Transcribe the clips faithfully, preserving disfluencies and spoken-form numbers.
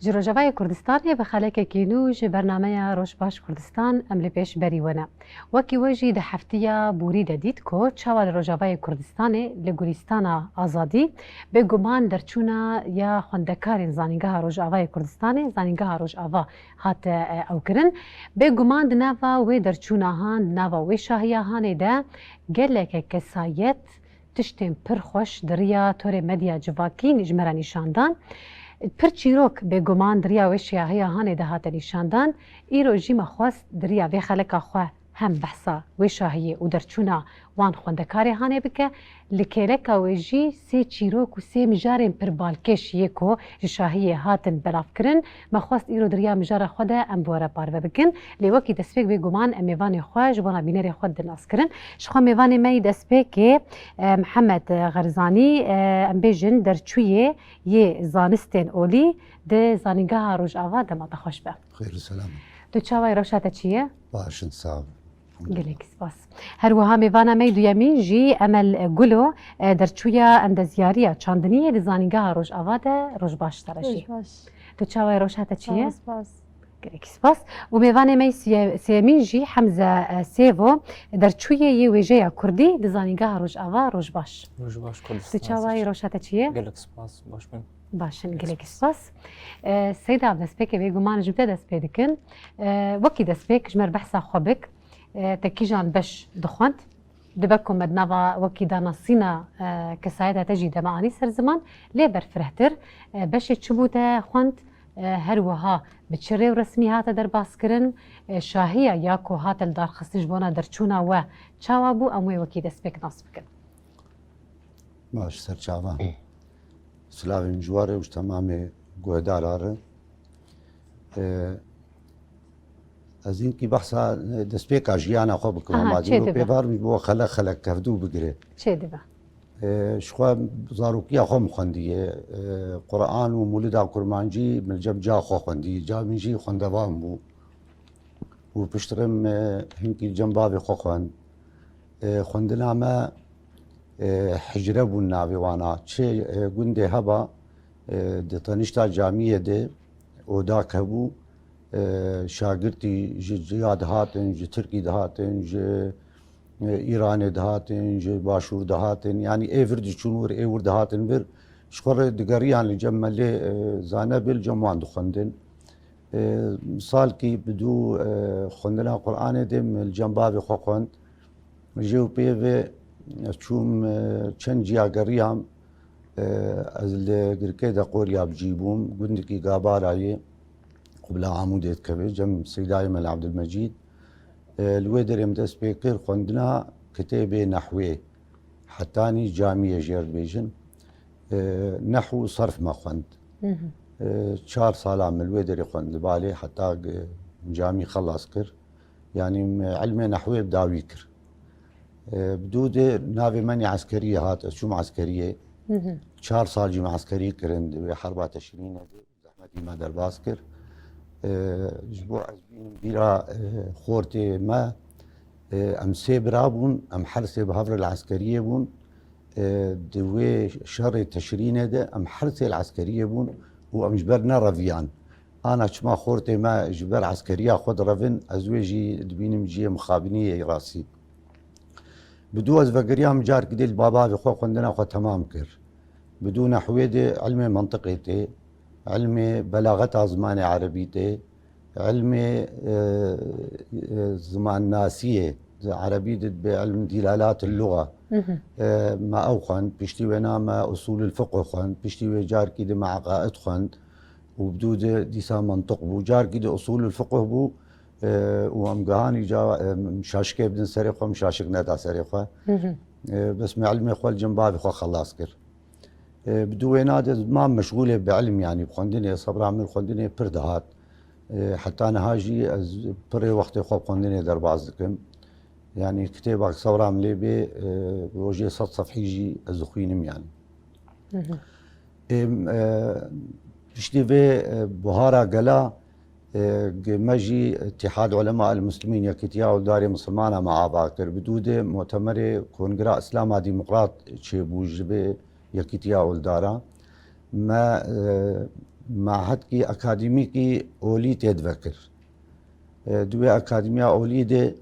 Ji Rojavayê Kurdistanê bi xelekekî nû ji bernameya Roj Baş Kurdistan em li pêş berî we ne. Wekî we jî di heftiya borî de dît ku çawa li Rojavayê Kurdistanê li Gulîstana Azadî bêguman derçûna ya xwendekarên Zanîngeha Rojavayê Kurdistanê, Zanîngeha Rojava hate, e, ewkirin. Bêguman di nava wê derçûna han, di nava wê şahiya hanê de geleke kesayet tiştên pir xweş di riya torê medya civakî ji me re nîşan dan. Pir çîrok bêguman di riya wê şahiya hanê de hate nîşan dan. Îro jî me xwest di riya vê xeleka xwe hem behsa wê şahiyê û derçûna wan xwendekarê hanê bike. Li kêleka wê jî sê çîrok û sê mijarên pir balkêş yê ku ji şahiyê hatin belavkirin, me xwest îro di riya mijara xwe de em bi we re parve bikin. Lê wekî destpêk bêguman em mêvanê xwe ji bona bînerê xwe didin naskirin. Ji xwe mêvanê me yî destpêkê, e, Mihemed Xerzanî, e, em bêjin derçûyê yê zanistên olî di Zanîngeha Rojava, dema te xweş be. Xêr û selam. Tu çawa yî, rewşa te çi ye? Baş in, sağ ol. Gelek spas. Her wiha mêvana me yî duyemîn jî Emel Gulo, e, derçûya endezyariya çandiniyê di Zanîngeha Rojava de. Roj baş te re jî. Roj baş. Tu çawa yî, rewşa te çi ye? Spas, spas. Gelek spas. Û mêvanê me yî siye-, sêyemîn jî Hemze, e, Sêvo, derçûyê yê wêjeya kurdî di Zanîngeha Rojava. Roj baş. Roj baş, Kurdistan. Tu çawa yî, rewşa te çi ye? Gelek spas, baş bin. Baş in, gelek spas. E, Seyda, destpêkê bêguman ji te dest pê dikin. E, wekî destpêk ji me re behsa xwe bik. E, te kîjan beş dixwend? Dibe ku me di nava wekî danasîna, e, kesayeta te jî dema anî ser ziman, lê berfirehtir, e, beşê çi bû te xwend? E, her wiha bi çi rê û resmî hate derbaskirin? E, şahiya ya ku hate lidarxistin ji bona derçûna we çawa bû? Em wê wekî destpêk nas bikin. Baş, ser çavan. Silavên ji we re û ji temamê guhedara re. E, ez hinkî behsa destpêka jiyana xwe bikim. Aha, hema çê dîro dibe. Pêvar min ji bo xelek xelek kevdû bigire. Çê dibe. E, ji xwe zarokiya xwe min xwendiye. E, Quran û Mûlida Kurmancî min li cem ca xwe xwendî. Ca min jî xwendevan bû. Û piştre min, e, hinkî li cem bavê xwe xwend. E, xwendina me, e, hicre bûn navê wana. Çi, e, gundê heba, e, di tenişta camiyê de odak hebû. E, şagirtî ji ciya dihatin, ji Tirkî dihatin, ji, e, Îranê dihatin, ji Başûr dihatin. Yanî ê vir diçûn wir, ê wir dihatin vir. Ji xwe re digeriyan li cem me lê, e, zane bê li cem wan dixwendin. E, salkî bi dû, e, xwendina Qur'anê de min li cem bavê xwe xwend. Jê û pê ve çûm, e, çend ciya geriyam, e, ez li Girkê de Qorya bi cî bûm, gundikî Gabarayê, Qubla Amûdê dikeve, cem Seydayê Mela Abdulmecîd. E, li wê derê min dest pê kir xwendina kitêbê nehwê. Hetanî camiyê jê re dibêjin. E, nehw û serf me xwend. Hı hı. E, çar sala min li wê derê xwend li balê heta g-, camî xelas kir. Yanî me ilmê nehwê bi dawî kir. E, bi dû de navê me nê eskeriyê hat, ez çûm eskeriyê. Hı hı. Çar sal jî me eskerî kirin, di wê herba teşrînê de. Zehmetî me derbas kir. E, ji bo ez bînim bîra, e, xortê me, e, em sê bira bûn, em her sê bi hev re li eskeriyê bûn. E, di wê şerê teşrînê de em her sê li eskeriyê bûn û em ji ber nereviyan. Ana çima xortê me ji ber eskeriya xwe direvin, ez wê jî dibînim cihê mixabiniyê rastî. Bi dû ez vegiriyam, carkî dê li bavê xwe xwendina xwe temam kir. Bi dû nehwê de ilmê mentiqê tê, ilmê belaxeta zimanê erebî tê, ilmê, e, e, zimannasiyê, erebî de dibe ilm dîlalat luga. Hı hı. E, me ew xwend, piştî wê na me usulul fiqh xwend, piştî wê carkî de me eqaid xwend û bi dû de dîsa mentiq bû, carkî de usulul fiqh bû, e, û em gihanî ca, e, şaşikê bidin serê xwe, min şaşik neda serê xwe. Hı hı. E, bes me ilmê xwe li cem bavê xwe xelas kir. E, bi dû wêna de mam meşgûlê bi ilm, yanî bi xwendinê, sebra min xwendinê pir dihat. E, heta niha jî ez pirê wextê xwe bi xwendinê derbas dikim. Yanî kitêbak sebra min lê bê, e, rojê sed sefhî jî ez dixwînim yanî. Hı hı. Ê, e, piştî vê, e, buhara gela, e, g-, me jî Îtîhad Ulema el Muslimîn, Yekîtiya Oldarê Misilmana me ava kir. Bi dû de mutemerê Kongra Îslama Demokrat çêbû ji vê Yekîtiya Oldara. Me, e, Mahedkî akademîkî olî tê divekir. E, di wê akademiya olî de,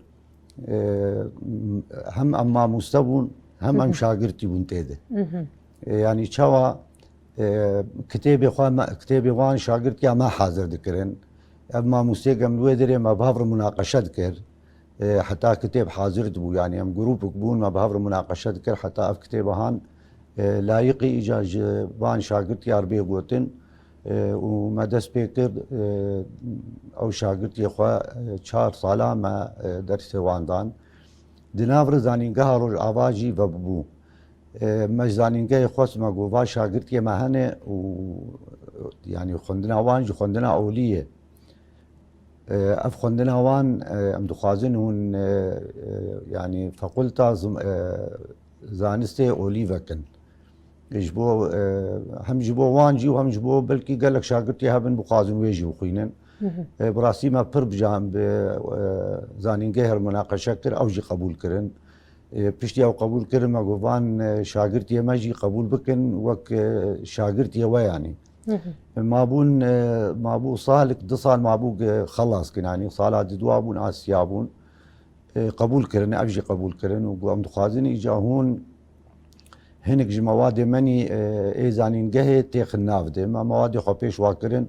e, hem em mamoste bûn, hem em şagirtî bûn tê de. E, yanî çawa, e, kitêbê xwe me, kitêbê wan şagirtiya me hazir dikirin. Ev mamosteyê em li wê derê me bi hev re munaqeşe dikir. E, heta kitêb hazir dibû, yanî em grûpek bûn, me bi hev re munaqeşe dikir, heta ev kitêba han, e, layiqî îca ji van şagirtiya re bê gotin. E, û me dest pê kir, e, ew şagirtiyê xwe, e, çar sala me, e, dersê wan dan. Di nav re zanîngeha Rojava jî vebû. E, me ji zanîngehê xwest, me got, va şagirtiyê me hene û, yanî xwendina wan jî xwendina olî ye. E, ev xwendina wan, e, em dixwazin hûn, e, e, yanî fekulta zim-, e, zanistê olî vekin. Ji bo, e, hem ji bo wan jî û hem ji bo belkî gelek şagirtê hebin bixwazin wê jî bixwînin. E, bi rastî me pir bi can-, bi, e, zanîngehê re munaqeşe kir, ew jî qebûl kirin. E, piştî ew qebûl kirin, me got, van, e, şagirtiyê me jî qebûl bikin wek, e, şagirtiyê we, yanî. Mabûn, e, mabû salek, du sal mabû ge xelas kin, yanî sala didwa bûn, asiya bûn. E, qebûl kirin, ev jî qebûl kirin û got, em dixwazin îca hûn hinek ji mewadê menî, e, ê zanîngehê têxin nav de. Me mewadê xwe pêş wa kirin,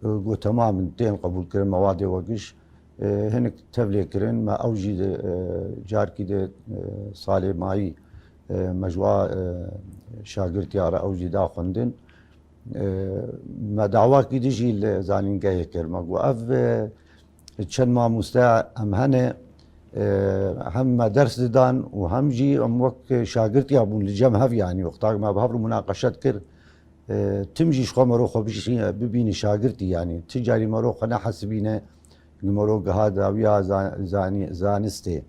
e, got, temam in, tên qebûl kirin mewadê we giş. E, hinek tevlê kirin, me ew jî de, e, carkî de, e, salê mayî, e, me ji wa, e, şagirtiya re ew jî da xwendin. E, me dawakî din jî li zanîngehê kir. Me got, ev, e, çend mamoste em hene, e, hem me ders didan û hem jî em wek şagirtiya bûn li cem hev, yanî wexta me bi hev re munaqeşe dikir, e, tim jî ji xwe mero xwe bijî-, bibîne şagirtî, yanî ti carî mero xwe nehesibîne, gi mero giha dawiya za-, zanî-, zanistê.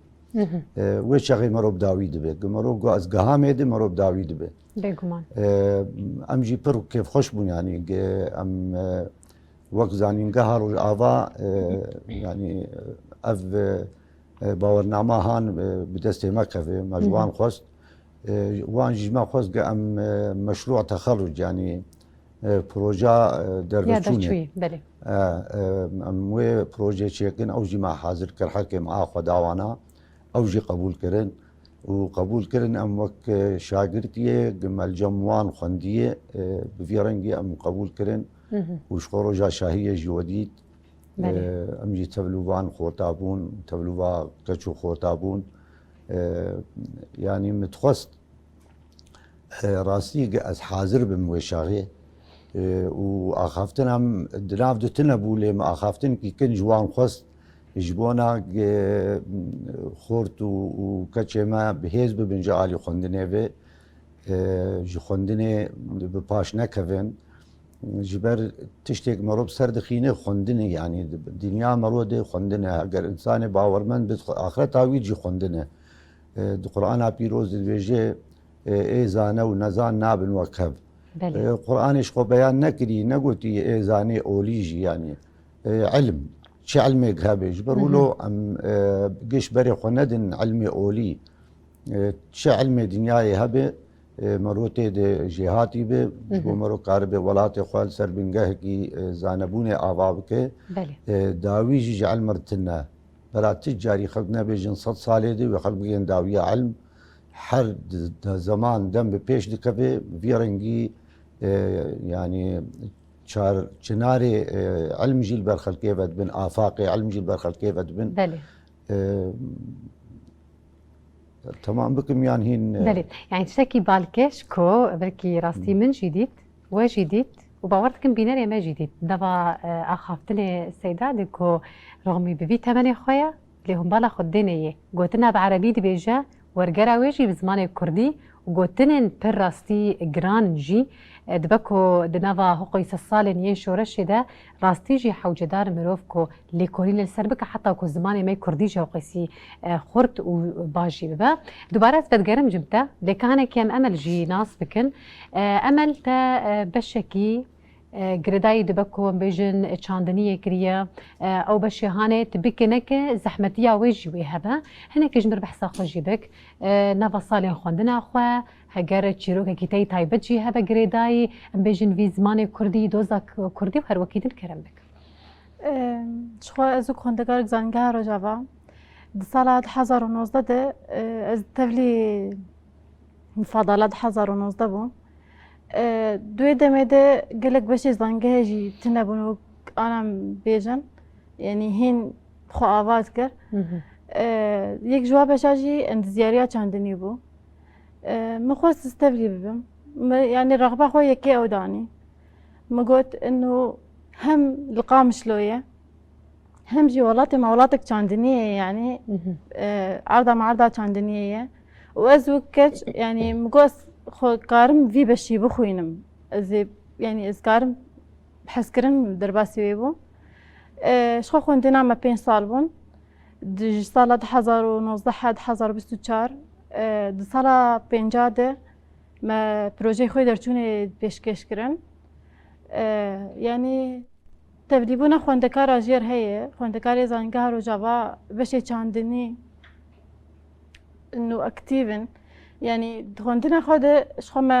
E, wê çaxê mero bi dawî dibe. Gi mero got, ez giha mêde, mero bi dawî dibe. Bêguman. E, em jî pir kêfxweş bûn, yanî, ge-, em, e, wek zanîngeha Rojava, e, yanî, ev, e, e, bawernama han, e, bi destê me keve, me ji wan xwest. E, wan jî ji me xwest ge em, e, meşrû texerruc, yanî, e, proja, e, derveçûnê. Belê. E, e, em wê projê çêkin, ew jî me hazir kir, herkê me a xwe da wana, ew jî qebûl kirin. Û qebûl kirin, em wek, e, şagirtiyê, gi me li cem wan xwendiyê, e, bi vî rengî em qebûl kirin. Û ji xwe roja şahiyê jî we dît. Belê. E, em jî tevlûvan xorta bûn, tevlûva keç û xorta bûn. E, yanî min dixwest, e, rastî ge ez hazir bim wê şaxê. E, û axaftin em di nav de tune bû, lê min axaftinkî kin ji wan xwest, ji bona ge xort û, û keçê me bi hêz bibin ji alî xwendinê ve, e, ji xwendinê bi paş nekevin. Ji ber tiştê ku mero bi ser dixîne xwendinê, yanî di-, dinya mero de xwendin e. Eger însanê bawermend be, axireta wî jî xwendin e. E, di Qur'ana Pîroz de dibêje, e, ê zane û nezan nabin wek hev. Belê. E, Qur'anê ji xwe beyan nekirî, negotî ê zanê olî jî, yanî, e, ilm. Çi ilmêk hebe. Ji ber wilo em, e, giş berê xwe nedin ilmê olî. E, çi ilmê dinyayê hebe, e, mero tê de jêhatî be, ji bo mero karibe welatê xwe li ser bingehekî, e, zanebûnê ava bike. Belê. E, dawî jî ji ilm re tune. Bela ti carî xelk nebêjin sed salê de wê xelk bigên dawiya ilm. Her di, di zeman dem bi pêş dikeve, vî rengî, e, yanî çar çinarê, e, ilm jî li ber xelkê vedibin, afaqê ilm jî li ber xelkê vedibin. Belê. E, Temam bikim yan hîn, e, Belê. Yani tiştekî balkêş ku belkî rastî min jî dît, we jî dît û bawer dikim bînerê me jî dît. Deva, e, axaftinê Seyda di ku roxmî bi vî temenê xwe ye, lê hûn bala xwe dêne yê. Gotina bi erebî dibêje, wergera wê jî bi zimanê kurdî û gotinên pir rastî giran jî, e, dibe ku di nava hiqoyî sed salên yên şoreşê de rastî jî hewcedar mirov ku lêkolînê li ser bike, heta ku zimanê me kurdî jî ew qasî, e, xurt û baş jî bibe. Dubare ez vedigerim cim te, lê ka hinekî em Emel jî nas bikin. E, Emel te, e, beşekî, e, girêdayî dibe ku em bêjin, e, çandiniyê kiriye. E, ew beşê hanê tu bike neke zehmetiya wê jî wê hebe. Hinekî ji mir behsa xwe jî bik. E, nava salên xwendina xwe, Eger çîrokekî te yî taybet jî hebe girêdayî, em bêjin vî zimanê kurdî, doza k-, kurdî û her wekî din kerem bikin. Em, ji xwe ez wek xwendekarek Zanîngeha Rojava di sala du hezar û nozdeh de, e, ez tevlî mifadala du hezar û nozdeh bûm. E, di wê demê de gelek beşê zangehê jî tune bûn wek ana em bêjin. Yanî hîn xwe ava dikir. Hı hı. E, yek ji wa beşa jî endizyariya çandinî bû. E, min xwest ez tevlî bibim. Min, yanî rexba xwe yekê ew danî. Min got, inu hem li Qamişlo ye, hem jî welatê me welatek çandiniyê ye, yanî, Hı hı. e, erda me erda çandiniyê ye. Û ez wek keç, yanî min got, ez xwe karim vî beşî bixwînim. Ez ê, yanî ez karim hezkirin derbasî wê bû. E, ji xwe xwendina me pênc sal bûn. Di, ji sala du hezar û nozdeh he du hezar û bîst û çar, e, di sala pênca de me projeyê xwe derçûnê pêşkêş kirin. E, yanî tevlîbûna xwendekara jêr heye. Xwendekarê Zanîngeha Rojava beşê çandinî nû aktîv in. Yanî di xwendina xwe de ji xwe me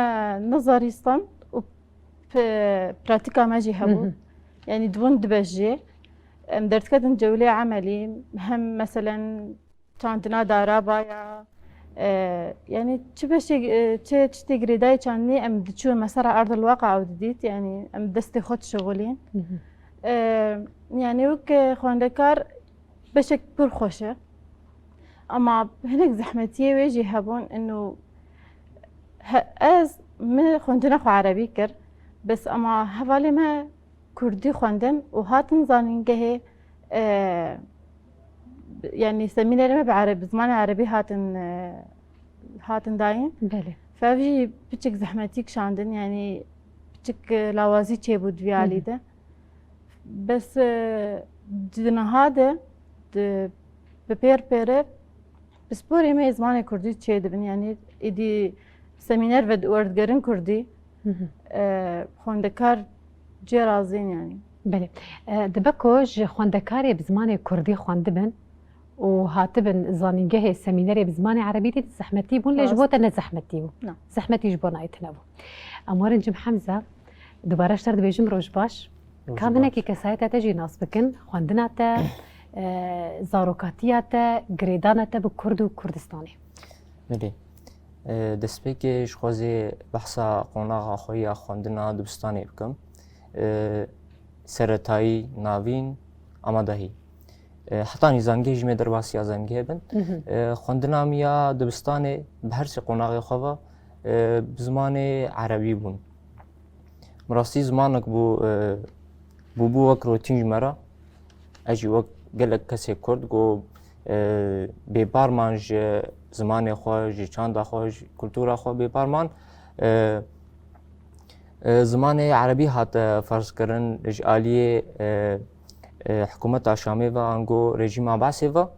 nizarîstan û p-, pratîka me jî hebû. Hı hı. Yanî dibûn du beş jê. Em derdiketin cewlê emelî, hem meselen çandina daraba ya, e, yanî çi beşê, e, çi tiştê girêdayî çandinî em diçûn mesela erdil waqa ew didît, yanî em destê xwe dişixulîn. Hı hı. E, yanî wek, e, xwendekar beşek pir xweş e. Ema hinek zehmetiyê wê jî hebûn, inu he-, ez, min xwendina xwe erebî kir, bes ema hevalê me kurdî xwendin û hatin zanîngehê, e, yanî semînerê me bi ereb-, bi zimanê erebî hatin, e, hatin dayîn. Belê. Fe ev jî piçik zehmetî kişandin, yanî piçik, e, lawazî çêbû di vî Hı hı. alî de. Bes, e, di niha de, di, bi pêr pêre pisporê me yê zimanê kurdî çêdibin. Yanî êdî semîner ve-, werdigerin kurdî, Hı hı. e, xwendekar cê razîn yanî. Belê. E, dibe ku ji xwendekarê bi zimanê kurdî xwendibin û hatibin zanîngehê semînerê bi zimanê erebî dî zehmetî bûn, lê ji Rast. bo te ne zehmetî bû. Na. Zehmetî ji bo nayê tune bû. Em werin Cim Hemze, dubare ji te re dibêjim roj baş. Roj Ka baş. hinekî kesayeta te jî nas bikin, xwendina te, e, zarokatiya te, girêdana te bi Kurd û Kurdistanê. Belê. E, destpêkê ji xwezê behsa qonaxa xwe ya xwendina dibistanê bikim. E, seretayî, navîn, amadahî. E, hetanî zangehê jî me derbasiya zangehê bin. Mhm. E, xwendina min ya dibistanê bi her sê qonaxê xwe ve, e, bi zimanê erebî bûn. Bi rastî zimanek bû, e, bûbû wek rotîn ji me re. Ez jî wek gelek kesê Kurd ku, e, bêpar man ji zimanê xwe, ji çanda xwe, ji kultura xwe bêpar man. E, e, zimanê erebî hate ferzkirin ji aliyê, e, e, hikûmeta Şamê ve ango rejîma Basê ve.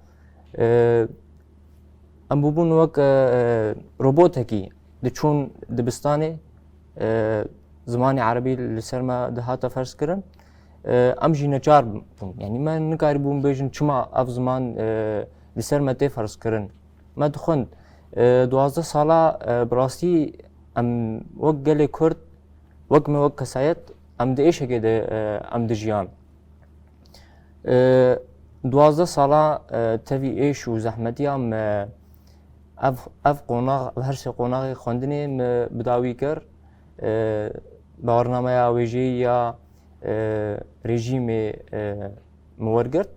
E, Em bûbûn wek, e, e, robotekî diçûn dibistanê, e, zimanê erebî li ser me dihate ferzkirin. E, em jî neçar bûn. Yanî me nikarîbûn bêjin çima ev ziman, e, li ser me tê ferzkirin. Me dixwend. E, duwazdeh sala, e, bi rastî em wek gelê Kurd, wek me wek kesayet, em di êşekê de, e, em dijiyan. E, duwazdeh sala, e, tevî êş û zehmetiya me ev, ev qonax, ev her sê qonaxê xwendinê me bi dawî kir. E, bawernameya wêjeyî ya, e, rejîmê, e, me wergirt.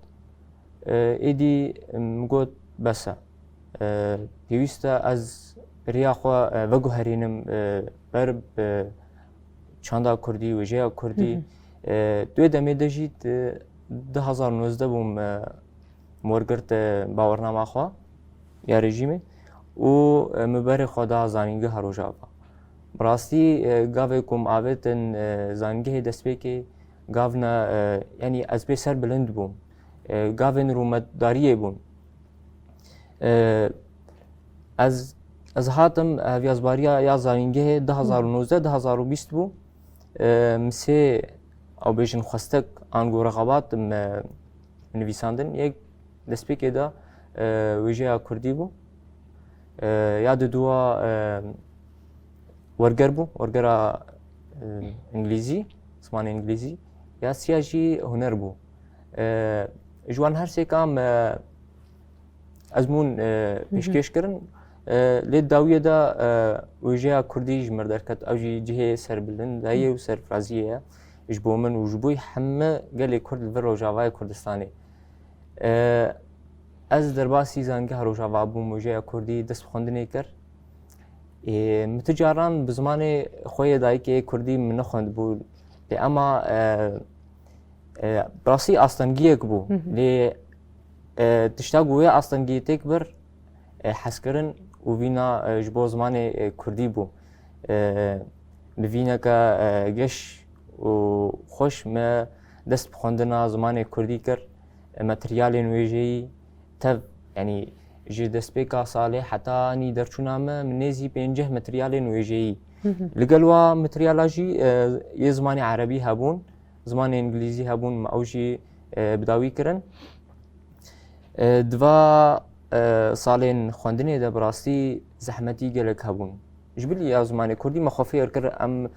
E, êdî min got, bes e. E, pêwîst e ez riya xwe, e, veguherînim, e, ber bi çanda kurdî, wêjeya kurdî. Hı hı. E, di wê demê de jî di du hezar û nozdeh bûm, e, min wergirt, e, bawernama xwe ya rejîmê û, e, min berê xwe da zanîngeha Rojava. Bi rastî, e, gavê ku min avêtin, e, zanîngehê destpêkê gav ne, e, yanî ez pê serbilind bûm. E, gavên rûmetdariyê bûn. E, ez, ez hatim, e, hevyazbariya ya zanîngehê du hezar û nozdeh, du hezar û bîst bû. E, min sê, ew bêjin xwestek ango rexebat me nivîsandin. Yek destpêkê de, e, wêjeya kurdî bû. E, ya diduwa, e, werger bû, wergera, e, îngilîzî, zimanê îngilîzî, ya siya jî huner bû. E, ji wan her sêka me ezmûn, e, pêşkêş kirin. E, lê dawiyê de, e, wêjeya kurdî ji mir derket, ew jî cihê serbilindayê û serfiraziyê ye ji bo min û ji bo hemû gelê kurd li vir Rojavayê Kurdistanê. E, ez derbasî Zangeha Rojava bûm, wêjeya kurdî dest bi xwendinê kir. Ê, min tu caran bi zimanê xwe yê dayikê kurdî min nexwendibû. Lê ema, e, e, bi rastî astengiyek bû. Lê, e, tişta ku wê astengiyê têk bir, e, hezkirin û vîna, e, ji bo zimanê, e, kurdî bû. E, bi vîneke, e, geş û xweş me dest bi xwendina zimanê kurdî kir. E, materyalên wêjeyî tev, yanî ji destpêka salê heta anî derçûna me, min nêzî pênceh materyalên wêjeyî. Li gel wa materyala jî, e, yê zimanê erebî hebûn, zimanê îngilîzî hebûn, me ew jî, e, bi dawî kirin. E, di va, e, salên xwendinê de bi rastî zehmetî gelek hebûn. Ji bilî ya zimanê kurdî me xwe fêr kir, em, e,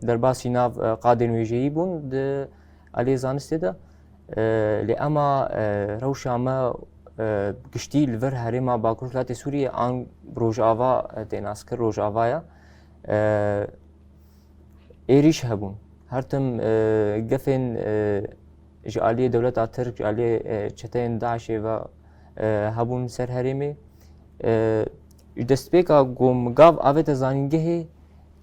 derbasî nav, e, qadên wêjeyî bûn di aliyê zanistê de. E, lê ema, e, rewşa me, e, giştî li vir herêma Bakur Hilatê Sûriyê an Rojava, e, tê naskir, Rojava ya. E, êrîş hebûn. Her tim, e, gefên, e, ji aliyê dewleta Tirk, ji aliyê, e, çeteyên DAIŞê ve, e, hebûn ser herêmê. E, ji destpêka ku min gav avête zanîngehê,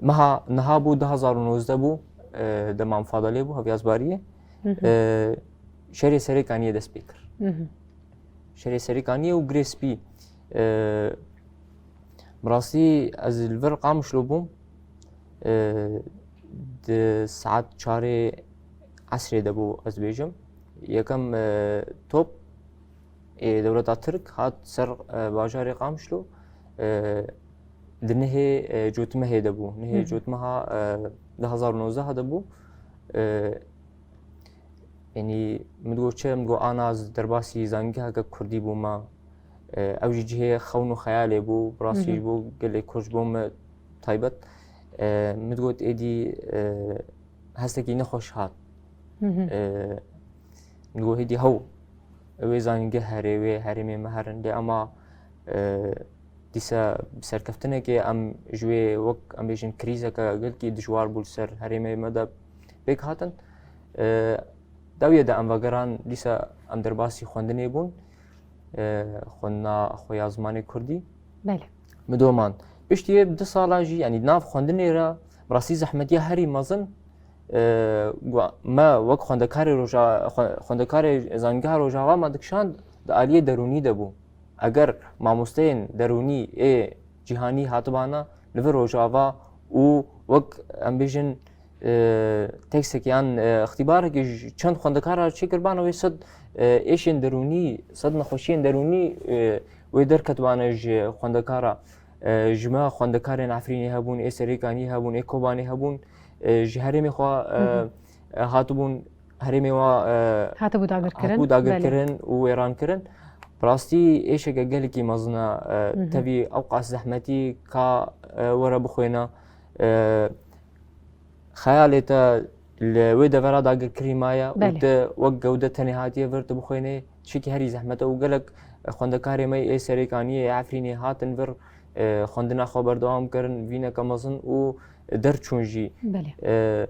meha niha bû, du hazar û nozdeh bû, e, dema min fada lê bû, hevyazbariyê. E, şerê Serêkaniyê dest pê kir. Şerê Serêkaniyê û Girê Spî. E, bi rastî ez li vir Qamişlo bûm. E, di saet çarê esrê de bû, ez dibêjim. Yekem, e, top ê dewleta Tirk hat ser, e, bajarê Qamişlo. E, di nehê, e, Cotmehê de bû. Nehê Cotmeha, e, du hazar û nozdeh de bû. E, Yanî, min digot çi, min digot ana ez derbasî zangeheke kurdî bûme. E, ew jî cihê xewn û xeyalê bû, bi rastî ji bo gelê kurd, ji bo me taybet. E, min digot êdî, e, hestekî nexweş hat. E, min digot êdî hew, wê zangeh herê, wê herêmê me herin. Lê ema, e, dîsa bi serkeftinekê em ji wê wek, em bêjin, krîzeke gelkî dijwar bû li ser herêmê me de pêk hatin. E, dawiyê de em vegeran, dîsa em derbasî xwendinê bûn. E, xwendina xwe ya zimanê kurdî. Belê. Min doman. Piştî yê bi du sala jî, yanî di nav xwendinê re bi rastî zehmetiya herî mezin, e, gua-, me wek xwendekarê roja-, xwe-, xwendekarê Zangeha Rojava me dikişand, di aliyê derûnî de bû. Eger mamosteyên derûnî ê cîhanî hatibana li vir Rojava û wek, em bêjin, e, tekstek yan, e, îxtîbarekî ji çend xwendekara çêkiribana wê sed, e, êşên derûnî, sed nexweşiyên derûnî, e, wê derketibane ji xwendekara. E, ji me xwendekarên Efrînê hebûn, ê Serêkaniyê hebûn, ê Kobanê hebûn, e, ji herêmê xwe, e, e, hatibûn herêmê wa, e, hatibû dagirkirin. Hatibû dagirkirin û wêran kirin. Bi rastî êşeke gelekî mezin e, tevî ew qas zehmetî ka, e, were bixwêne. E, xeyalê te li wê devera dagirkirî maye û tu wek gewde tenê hatiye vir tu bixwênê, tiştekî herî zehmet e û gelek xwendekarê me ê Serêkaniyê, ê Efrînê hatin vir, e, xwendina xwe berdewam kirin, vîneke mezin û derçûn jî. Belê. E,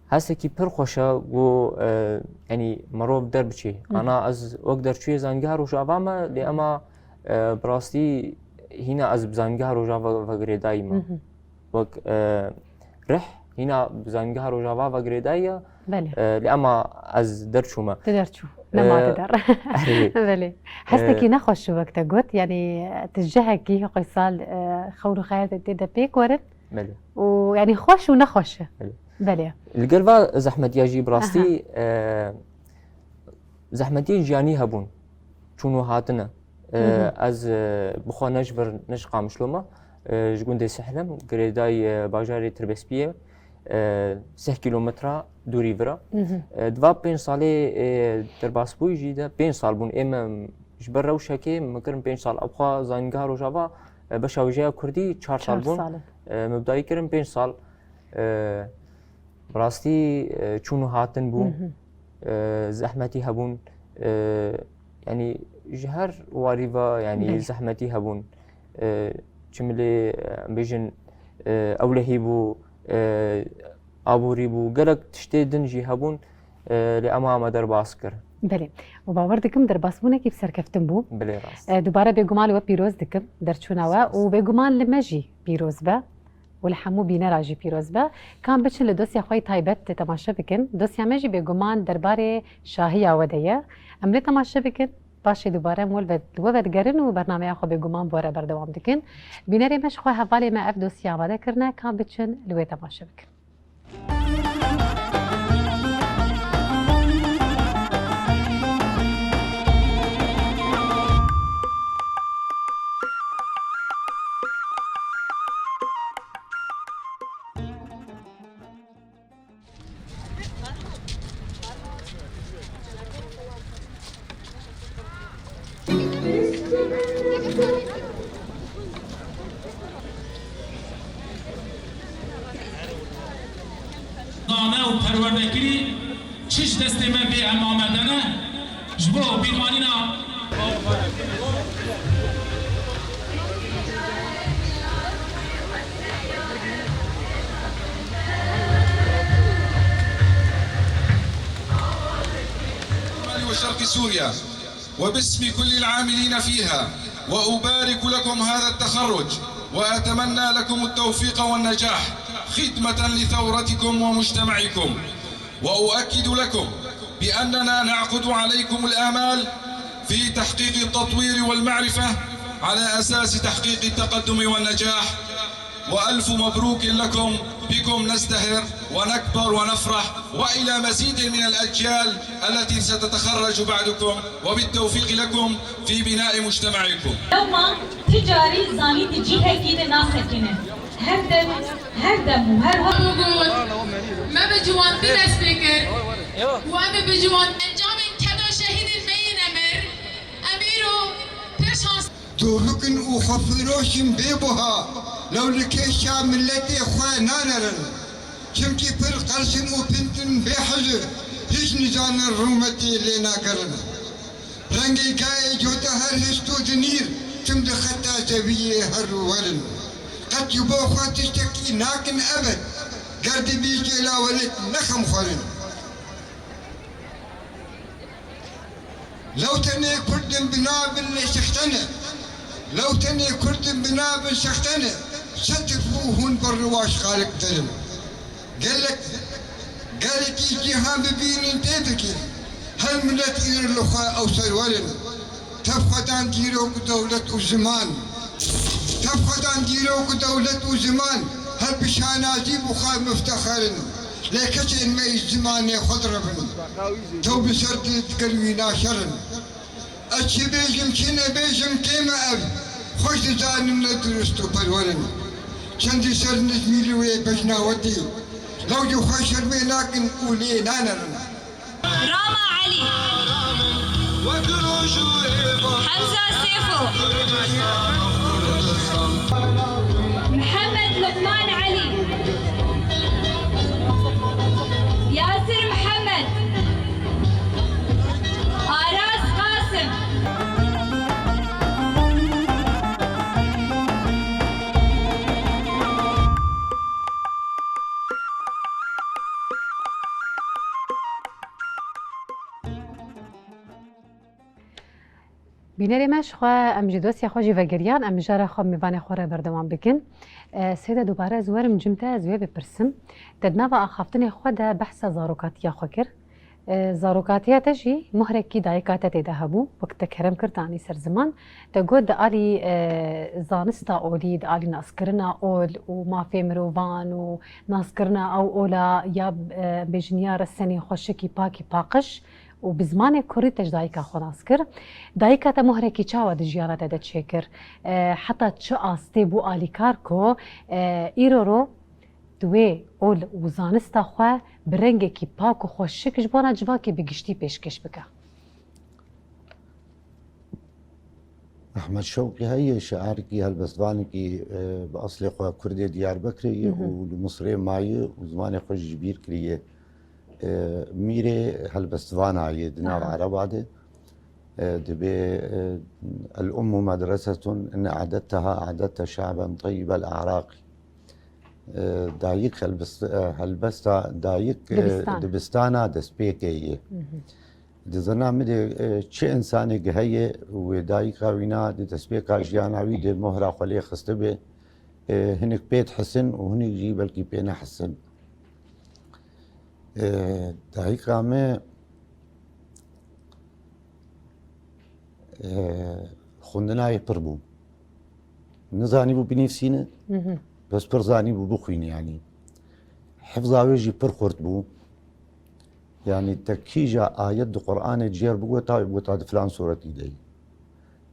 Hestekî pir xweş e ku, e, yanî mirov derbiçê. Ana ez wek derçûyê Zangeha Rojava me, lê ema, e, bi rastî hîna ez bi Zangeha Rojava ve girêdayî me. Wek, e, rih hîna bi Zangeha Rojava ve girêdayî ye. Belê. E, lê ema ez derçûme. Tu derçû. Nema tu der. Erê. Belê. Hestekî nexweş wek te got, yanî tu cihekî qoysal, e, xewn û xeyal te tê de pêk werin. Belê. Û, yanî, xweş û nexweş e. Belê. Belê. Li gel va zehmetiya jî bi rastî, e, zehmetiyên jiyanî hebûn. Çûn û hatine. E, ez, e, bi xwe ne ji vir, ne ji Qamişlo me. E, ji gundê Sihlim, girêdayî, e, bajarê Tirbespiyê, e, sih kîlometra dûrî vir e. E, di va pênc salê, e, derbasbûyî jî de pênc sal bûn. Ê me ji ber rewşekê min kirin pênc sal. Ew xwe Zanîngeha Rojava E, beşa wêjeya kurdî çar sal bûn. Çar sal. E, min bi dayî kirin pênc sal. E, bi rastî, e, çûn û hatin bû. Hı hı. E, zehmetî hebûn. E, yanî ji her warî ve, yanî Belê. zehmetî hebûn. E, çimilê, e, em bêjin, e, ewlehî bû, e, aborî bû, gelek tiştê din jî hebûn, e, lê ema me derbas kir. Belê. Û bawer dikim derbasbûnekî bi serkeftin bû. Belê rast. E, dubare bêguman we pîroz dikim, derçûna we û bêguman li me jî pîroz be û li hemû bînera jî pîroz be. Kan biçin li dosya xwe yî taybet temaşe bikin. Dosya me jî bêguman derbarê şahiya we de ye. Em lê temaşe bikin. Paşê dubare em we li we vedigerin û bernameya xwe bêguman bi we re berdewam dikin. Bînerê me ji xwe hevalê me ev dosya amade kirine, kan biçin li wê temaşe bikin. Dane û perwerdekirî çi ji destê me bê em amade ne, ji bo bîrvanîna وشرق سوريا وباسم كل العاملين فيها، وأبارك لكم هذا التخرج، وأتمنى لكم التوفيق والنجاح خدمة لثورتكم ومجتمعكم. وأؤكد لكم بأننا نعقد عليكم الآمال في تحقيق التطوير والمعرفة على أساس تحقيق التقدم والنجاح. وألف مبروك لكم، بكم نزدهر ونكبر ونفرح، وإلى مزيد من الأجيال التي ستتخرج بعدكم، وبالتوفيق لكم في بناء مجتمعكم. Lewma ti carî zanî di cihekî de nasekine. Her dem, her dem û her wext. Me bi ciwantî dest pê kir. Û em ê bi ciwan. Encamên keda şehîdên me yê nemir, em îro pir şans. Tu bikin û xwefiroşin bê buha, lew li kêşa miletê xwe nanerin. Çimkî pir qels in û pind in bê hizir, hîç nizanin rûmetê lê nagerin. Rengê gayê cote her hişt û dinîr, tim di xeta zeviyê her û werin. Qet ji bo xwe tiştekî nakin ebed, ger dibî jêla welêt ne xemxwerin. Lew tenê Kurd in bi nav in lê şixtene. Lew tenê Kurd in bi nav in şixtene. Çetik bû hûn bi riwaş xalik derin. Gelek, gelekî cîhan bibînin tê bikin. Her milet îro li xwe ew serwer in. Tev xwedan dîrok û dewlet û ziman. Tev xwedan dîrok û dewlet û ziman. Her bi şanazî bi xwe miftexer in. Lê keçên me ji zimanê xwe direvin. Tew bi ser di digel wî naşerin. Ez çi bêjim, çi nebêjim, kêm e ev. Xweş dizanin ne dirust û perwer in. Çendî ser nizmî li wê bejna wetî. Lew ji xwe şermê nakin û lê nanerin. Rama Elî. Hemza Sêfo. Mihemed Luqman Elî. Yasir Mihemed. Aras Qasim. Bînerê me ji xwe, em ji dosya xwe jî vegeriyan, em mijara xwe mêvanê xwe re berdewam bikin. E, Seyda, dubare ez werim cem te, ez wê bipirsim. Te di nava axaftinê xwe de behsa zarokatiya xwe kir. E, zarokatiya te jî mohrekî dayika te tê de hebû, wek te kerem kir te anî ser ziman. Te got di alî, e, zanista olî, di alî naskirina ol û mafê mirovan û naskirina ew ola ya, e, em bêjin ya resenê xweşikî pakî paqij, û bi zimanê kurdî te ji dayika xwe nas kir. Dayika te mohrekî çawa di jiyana te de çêkir? E, heta çi astê bû alîkar ku, e, îro ro di wê ol û zanista xwe bi rengekî pak û xweşik ji bona civakê bi giştî pêşkêş bike? Ehmed Şewqî heye, şaîrekî, helbestvanekî, e, bi eslê xwe Kurdê Diyarbekirê ye û li Misirê maye û zimanê xwe jî ji bîr kiriye. E, mîrê helbestvana ye di nav Aha. Ereba de. E, dibê, e, "El ummu medresetun in a'detteha a'dette şa'ben teyyibel a'raqî." E, dayik helbest-, e, helbesta dayik, e, Dibistan. Dibistana destpêkê ye. Di zana min de, e, çi însanê heye wê dayika wîna di destpêka jiyana wî de mohra xwe lê xistibe, e, hinek pê dihisin û hinek jî belkî pê nehisin. E, dayika me, e, xwendina wê pir bû. Nizanîbû binivîsîne, bes pir zanîbû bixwîne, yanî. Hifza wê jî pir xurt bû. Yanî te kîja ayet di Qur'anê jêr bigota, wê bigota di filan suretî de ye.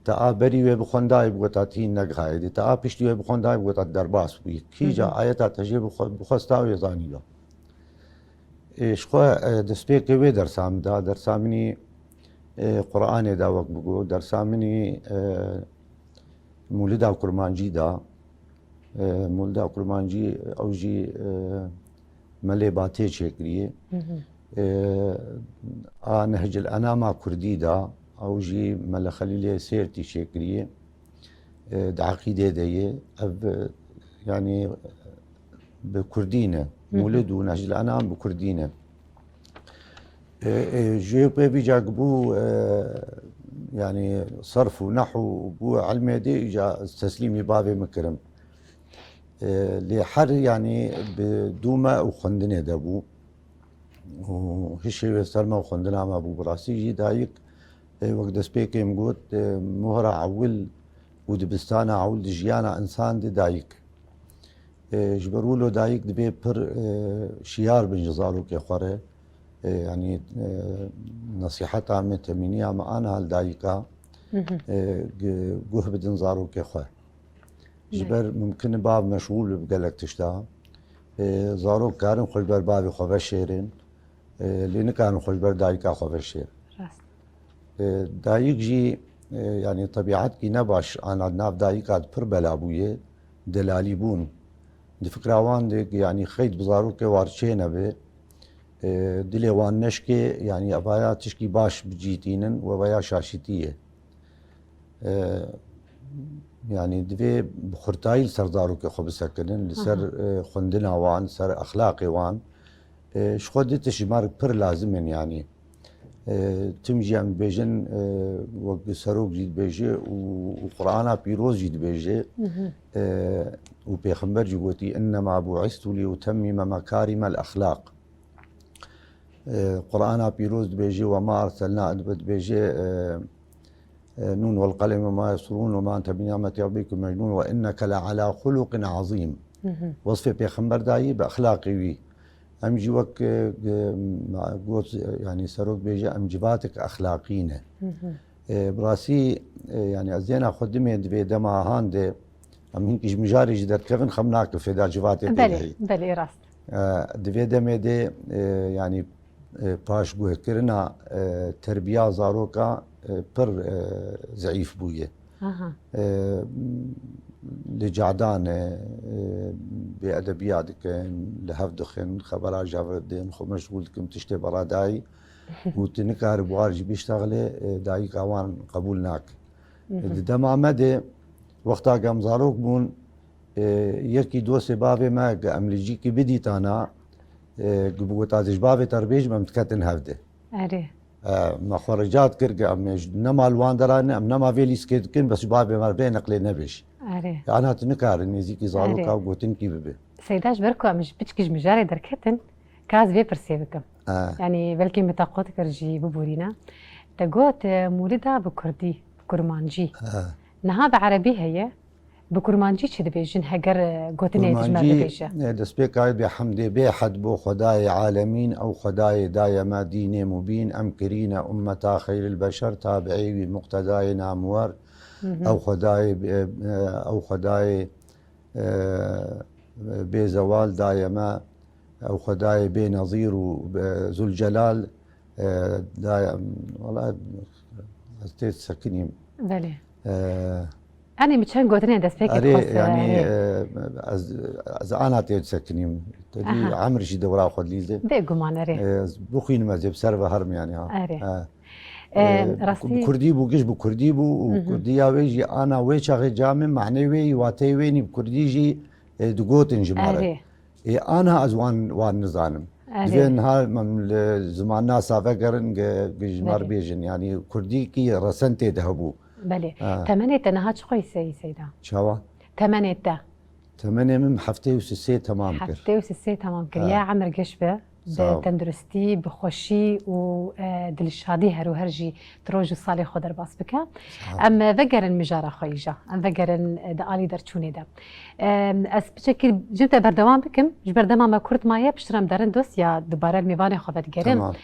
Te a berî wê bixwendayê, bigota tî negihayê dê. Te a piştî wê bixwendayê, bigota derbas bûyî. Kîja Hı hı. ayeta te jê bixwe-, bixwesta wê zanîba. Ê, ji xwe, e, destpêkê wê dersa min da. Dersa minî, e, Qur'anê da wek bigo. Dersa minî, e, Mûlida Kurmancî da. E, Mûlida Kurmancî, ew jî, e, Melê Batê çêkiriye. Hı hı. E, a Nehcil Enama Kurdî da, ew jî Mele Xelîlê Sêrtî çêkiriye. E, di eqîdê de ye. Ev, e, yanî bi kurdî ne. Hı hı. Mûlid û Nehcil Enam bi kurdî ne. E, e, ji wê pê vî cak bû, e, yanî serf û nehw û bû ilmê dê, îca teslîmî bavê min kirim. E, lê her, yanî bi dû me û xwendinê de bû. Û hişê wê ser me û xwendina me bû. Bi rastî jî dayik, e, wek destpêkê min got, e, mohra ewil û dibistana ewil di jiyana însan de dayik. E, ji ber wilo dayik divê pir, e, şiyar bin ji zarokê xwe re. E, yanî, e, nesîheta me, temîniya me ana li dayika, Hı hı. e, gu-, guh bidin zarokê xwe. Ji Belê. ber mimkin e bav meşxûl be bi gelek tişta. E, zarok karin xwe ji ber bavê xwe veşêrin. E, lê nikarin xwe ji ber dayika xwe veşêrin. Rast. E, dayik jî, e, yanî tebîetkî nebaş ana di nav dayika de pir bela bûye, delalî bûn. Di fikra wan de, yanî xeyt bi zarokê war çê nebe, e, dilê wan neşkê, yanî evaya tişkî baş bicîtînin û evaya şaşîtî ye. E, yanî divê bi xurtayî li ser zarokê xwe bisekinin, li ser, Aha. e, xwendina wan, li ser exlaqê wan. E, ji xwe du tişt ji me re pir lazim in, yanî. E, tim jî em dibêjin, e, wek serok jî dibêje û, û Qur'ana Pîroz jî dibêje, Hı hı. e, û Pêxember jî gotî, "Innema bu'istu li utemmime mekarimel exlaq." E, Qur'ana Pîroz dibêje, "Ve ma erselna", dibêje, e, e, "Nun vel qalemi ve ma yesturun ve ma ente bi nimeti rabbike bi mecnun ve inneke le ala xuluqin azîm." Hı hı. Wesfê Pêxember dayî bi exlaqê wî. Em jî wek, e, e, got, e, yanî serok bêje, em civatek exlaqî ne. Hı hı. E, bi rastî, e, yanî ez dêna xwe dimê divê dema han de em hinkî ji mijarê jî derkevin, xem nake fêda civatê tê Belê, de heyî. belê, rast. E, di vê demê de, e, yanî, e, paşguhkirina, e, terbiya zaroka, e, pir, e, zeîf bûye. Aha. E, li cadan e, e, bêedebiya dikin, li hev dixin, xebera ji hev re didin, xwe meşgûl dikin, tiştê beradayî û tu nikarî bi wan jî biştexilê, e, dayika wan qebûl nake. Hı hı. Di dema me de, wexta ku em zarok bûn, e, yekî dostê bavê me, ku em li cîkî bidîtana, e, ku bigota, "Ji bavê te re bêjim", em diketin hev de. Erê. E, me xwe rica dikir ku em ê ji, nema li wan dera ne, em nema vê lîstikê dikin, bes ji bavê me re vê neqlê nebêj. Erê. Ana tu nikarin nêzîkî zaroka Erê. û gotinkî bibe. Seyda, ji ber ku em ji piçkî ji mijarê derketin, ka ez vê pirsê bikim. E. Yanî belkî min te qut kir jî biborîne. Te got, e, Mûlida bi kurdî, bi kurmancî. E. Niha bi erebî heye. Bi kurmancî çi dibêjin heger, e, gotinê ji me Kurmancî, bibêje? e, destpêka wê bê hemdê bê hed bo Xwedayê alemîn, ew Xwedayê daye me dînê mubîn, em kirîne ummeta xeyril beşer, tabi'ê wî muqtedayê namwer, Hı hı. ew Xwedayê, e, e, ew Xwedayê, e, bê zewal daye me, ew Xwedayê bê nezîr û, e, Zulcelal, e, daye, wela ez tê sekinîm. Belê. Erê, min çend gotinên destpêkê Erê, dixwest, yanî, erê. e, ez, ez ana tê disekinîm. Te dî Aha. emir jî dewra xwe dilîze. Bêguman, erê. E, ez bixwînim, ez ê bi ser ve herim, yanî, ha. Erê. E, E, e, rastî bi kurdî bû, giş bi kurdî bû û Hı hı. kurdiya wê jî ana wê çaxê camê manê wê yî, wateyê wê nî bi kurdî jî, e, digotin ji me re. Erê. Ê, ana ez wan, wan nizanim. Erê. Divê niha em li ziman nasa vegerin, ge-, ge ji me re Belê. bêjin. Yanî kurdî kî resen tê de hebû. Belê. Ha. Temenê te niha çi qoyî seyî Seyda? Çawa? Temenê te. Temenê min heftê û sisê temam kir. Heftê û sisê temam kir. Ha. Ya emir giş be. Bi Sağ ol. tenduristî, bi xweşî û, e, dilşadî her û her jî tu roj û salê xwe derbas bike. Sağ ol. Em, e, vegerin mijara xwe yî ja. Em vegerin, e, di alî derçûnê de. E, ez piçekî cim te berdewam bikim. Ji ber dema me kurt maye, piştre em derin dosya dubare li mêvanê xwe vedigerin. Tamam.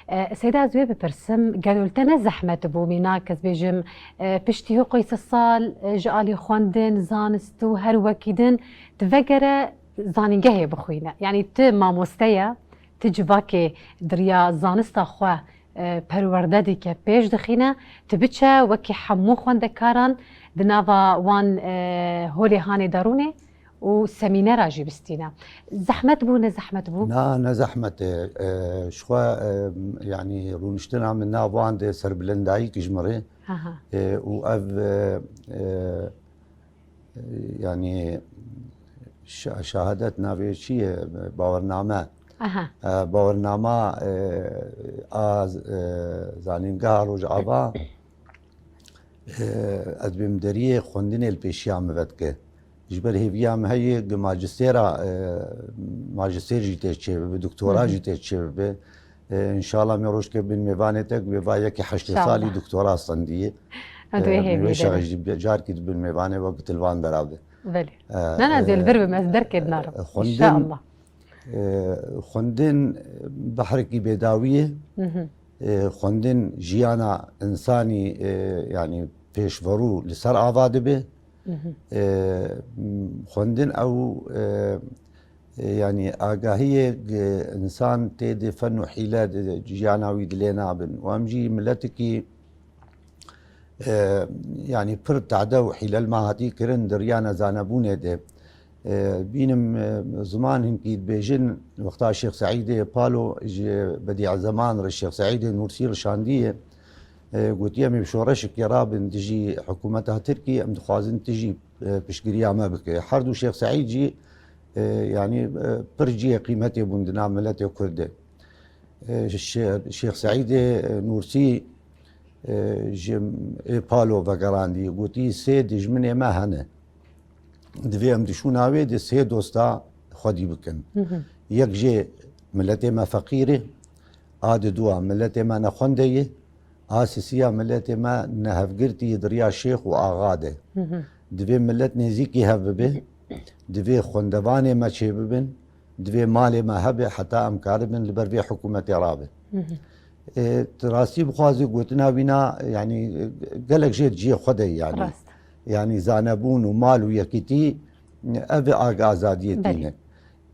E, Seyda, ez wê bipirsim, gelo li te ne zehmet bû, mînak ez bêjim, e, piştî hiqûy sed sal, e, ji alî xwendin, zanist û her wekî din, tu vegere zanîngehê bixwîne. Yanî tu mamoste ye, tu civakê di riya zanista xwe, e, perwerde dike, pêş dixîne, tu biçe wekî hemû xwendekaran di nava wan, e, holê hanê derûnê û semînera jî bistîne. Zehmet bû, ne zehmet bû? Na, ne zehmet e. E, ji xwe, e, yanî rûniştina min nav wan de serbilendayî ji min re. Aha. E, û ev, e, e, yanî şa-, şehadet navê çi ye? Bawername. Aha. E, bawernama, e, a, e, zanîngeha Rojava, e, ez bêm deriyê xwendinê li pêşiya min vedike. Ji ber hêviya min heye, gi majistêra, e, majistêr jî tê çêbibe, doktora Hı hı. jî tê çêbibe. E, înşallah me rojke bin mêvanê te, bi va yekî heştê İnşallah. salî doktora standî. Em dê E, hêvî wê şaxê dêrin. jî bi-, carkî di bin mêvanê we gutilvan berabe. Belê. E, Na, na, e, zêl vir bim, ez derkê dinarim. e, xwendin, İnşallah. e, xwendin behrekî bêdawî ye. Hı hı. E, xwendin jiyana insanî, e, yanî pêşverû li ser ava dibe. Hı hı. E, xwendin ew, e, e, yanî agahiyê, e, însan tê de fen û hîle di jiyana wî dilê nabin. Û em jî miletikî, e, yanî pir tade û hîle li me hatî kirin di riya nezanebûnê de. E, bînim, e, ziman hinkî dibêjin, wexta Şêx Seîdê Palo ji Bedî Zeman re Şêx Seîdê Nûrsî re şandiye, e, gotiye, em ê bi şoreşekê rabin dijî hikûmeta Tirkî, em dixwazin tu jî, e, piştgiriya me bike. Her du Şêx Seîd jî, e, yanî, e, pir cihê qîmetê bûn di nav miletê Kurd de. E, Şê-, Şêx Seîdê, e, Nûrsî, e, ji ê Palo vegerandî, gotî, sê dijminê me hene. Divê em di şûna wê de sê dosta xwedî bikin. Hı hı. Yek jê miletê me feqîr e, a diduwa miletê me nexwende ye, a sisiya miletê me nehevgirtî ye di riya şêx û axa de. Hı hı. Divê milet nêzîkî hev bibe, divê xwendevanê me çêbibin, divê malê me hebe heta em karibin li ber vê hikûmetê rabin. Hı hı. E, tu rastî bixwazî gotina wîna, yanî, e, gelek jê di cihê xwe de ye, yanî. Rast. Yanî zanebûn û mal û yekîtî, ev e aga azadiyê Belê. tîne.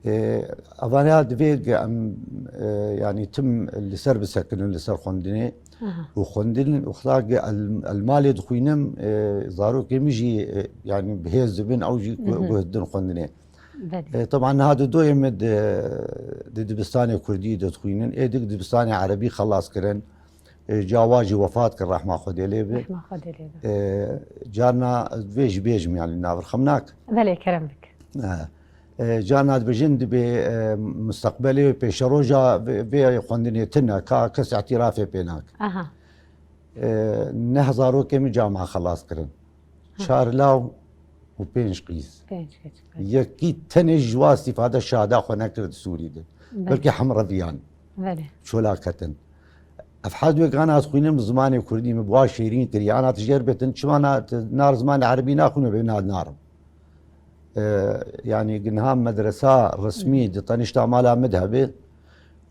E, evana divê ge em, e, yanî tim li ser bisekinin, li ser xwendinê. Aha. Û xwendin, wexta ge el, el malê dixwînim, e, zarokê min jî, e, yanî bi hêz dibin, ew jî gu-, Hı hı. guh didin xwendinê. Belê. E, teban niha di doyê min di, di dibistanê kurdî de dixwînin. Ê dik dibistanê erebî xelas kirin. E, cawa jî wefat kir, rehma Xwedê lê bi. Rehma Xwedê lê bi. E, carna vê jî bêjim, yanî navir xem nak. Belê, kerem bik. E, e, carna dibêjin dibê, e, mustaqbelê pêşeroja vê, vê xwendinê tune, ka kes îtirafê pê nak. Aha. E, neh zarokê min cama xelas kirin. Hı. Çar law û pênc qîz. Pênc qîz. Yekî tenê ji wa îstîfade şada xwe nekir di Sûrî de. Belê. Belkî hemreviyan. Belê. Çola ketin. Ev hez wê gana ez xwînim zimanê kurdî min bi wa şêrîn kiriye. Ana tu jêr bêtin, çima na, tu nar zimanê erebî naxwîne, bê na narim. E, yanî ginha medresa resmî Hı. di tenişta mala min de hebe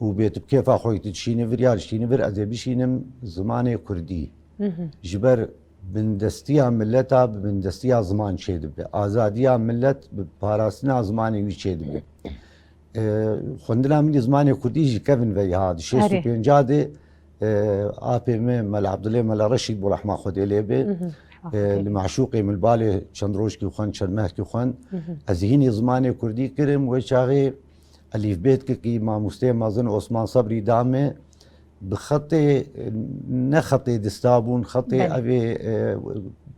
û bê tu bi kêfa xwe tu dişînî vir ya dişînî vir, ez ê bişînim zimanê kurdî. Hı hı. Ji ber bindestiya mileta bi bindestiya ziman çêdibe. Azadiya milet bi parastina zimanê wî çêdibe. E, xwendina min ê zimanê kurdî jî kevin ve ya di şêst û pênc Erê. de, e, apê me Mela Abdulê Mela Reşîd bû, rehma Xwedê lê be. Hı hı. E, li meşûqê min balê çend rojkî xwend, çend mehkî xwend. Ez hînî zimanê kurdî kirim, wê çaxê elîfbêtkekî mamosteyê mezin Osman Sebrî da me, bi xetê, ne xetê dista bûn, xetê Belê. evê, e,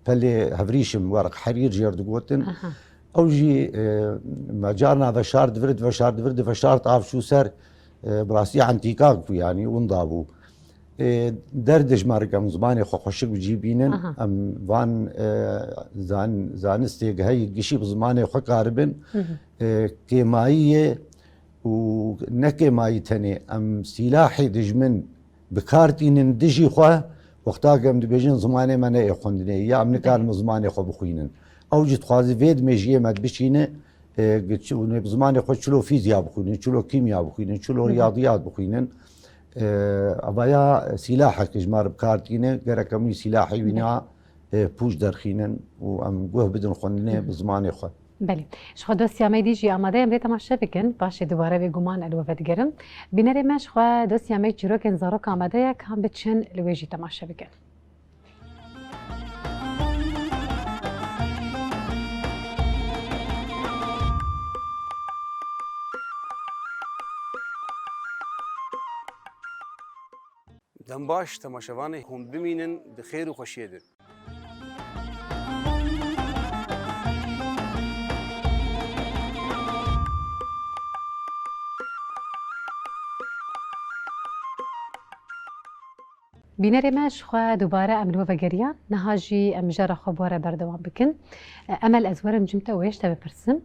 pelê hevrîşim, werq herîr jêr digotin. Aha. Ew jî, e, me carna veşart divir, diveşart divir, diveşart av çû ser, e, bi rastî entîkak bû, yanî winda bû. E, der dijmerik em zimanê xwe xweşik bi cî bînin, Aha. em van, e, zan-, zanistê heyî gişî bi zimanê xwe karibin. Hı hı. E, kêmayî ye û ne kêmayî tenê, em sîlahê dijmin bi kar tînin dijî xwe, wexta ku em dibêjin zimanê me ne ê xwendinê ye, ya em nikarin Belê. zimanê xwe bixwînin. Ew jî dixwaze vê di mêjiyê me de biçîne, e, gi çi-, hûn ê bi zimanê xwe çilo fîzya bixwînin, çilo kîmya bixwînin, çilo Hı hı. riyadiyat bixwînin. E, Evaya sîlahek ji me re bi kar tîne, gerek em wî sîlahê wîna, e, pûç derxînin û em guh bidin xwendinê Hı hı. bi zimanê xwe. Belê. Ji xwe dosya me dî jî amade ye, em rê temaşe bikin. Paşê dubare bêguman ez li we vedigerim. Bînerê me ji xwe dosya me çîrokên zarok amade ye, ka em biçin li wê jî temaşe bikin. Dem baş, temaşevanê hûn bimînin di xêr û xweşiyê de. Bînerê me, ji xwe dubare em li we vegeriyan. Niha jî em mijara xwe bi we re berdewam bikin. E, Emel, ez werim cim te û hêj te bipirsim.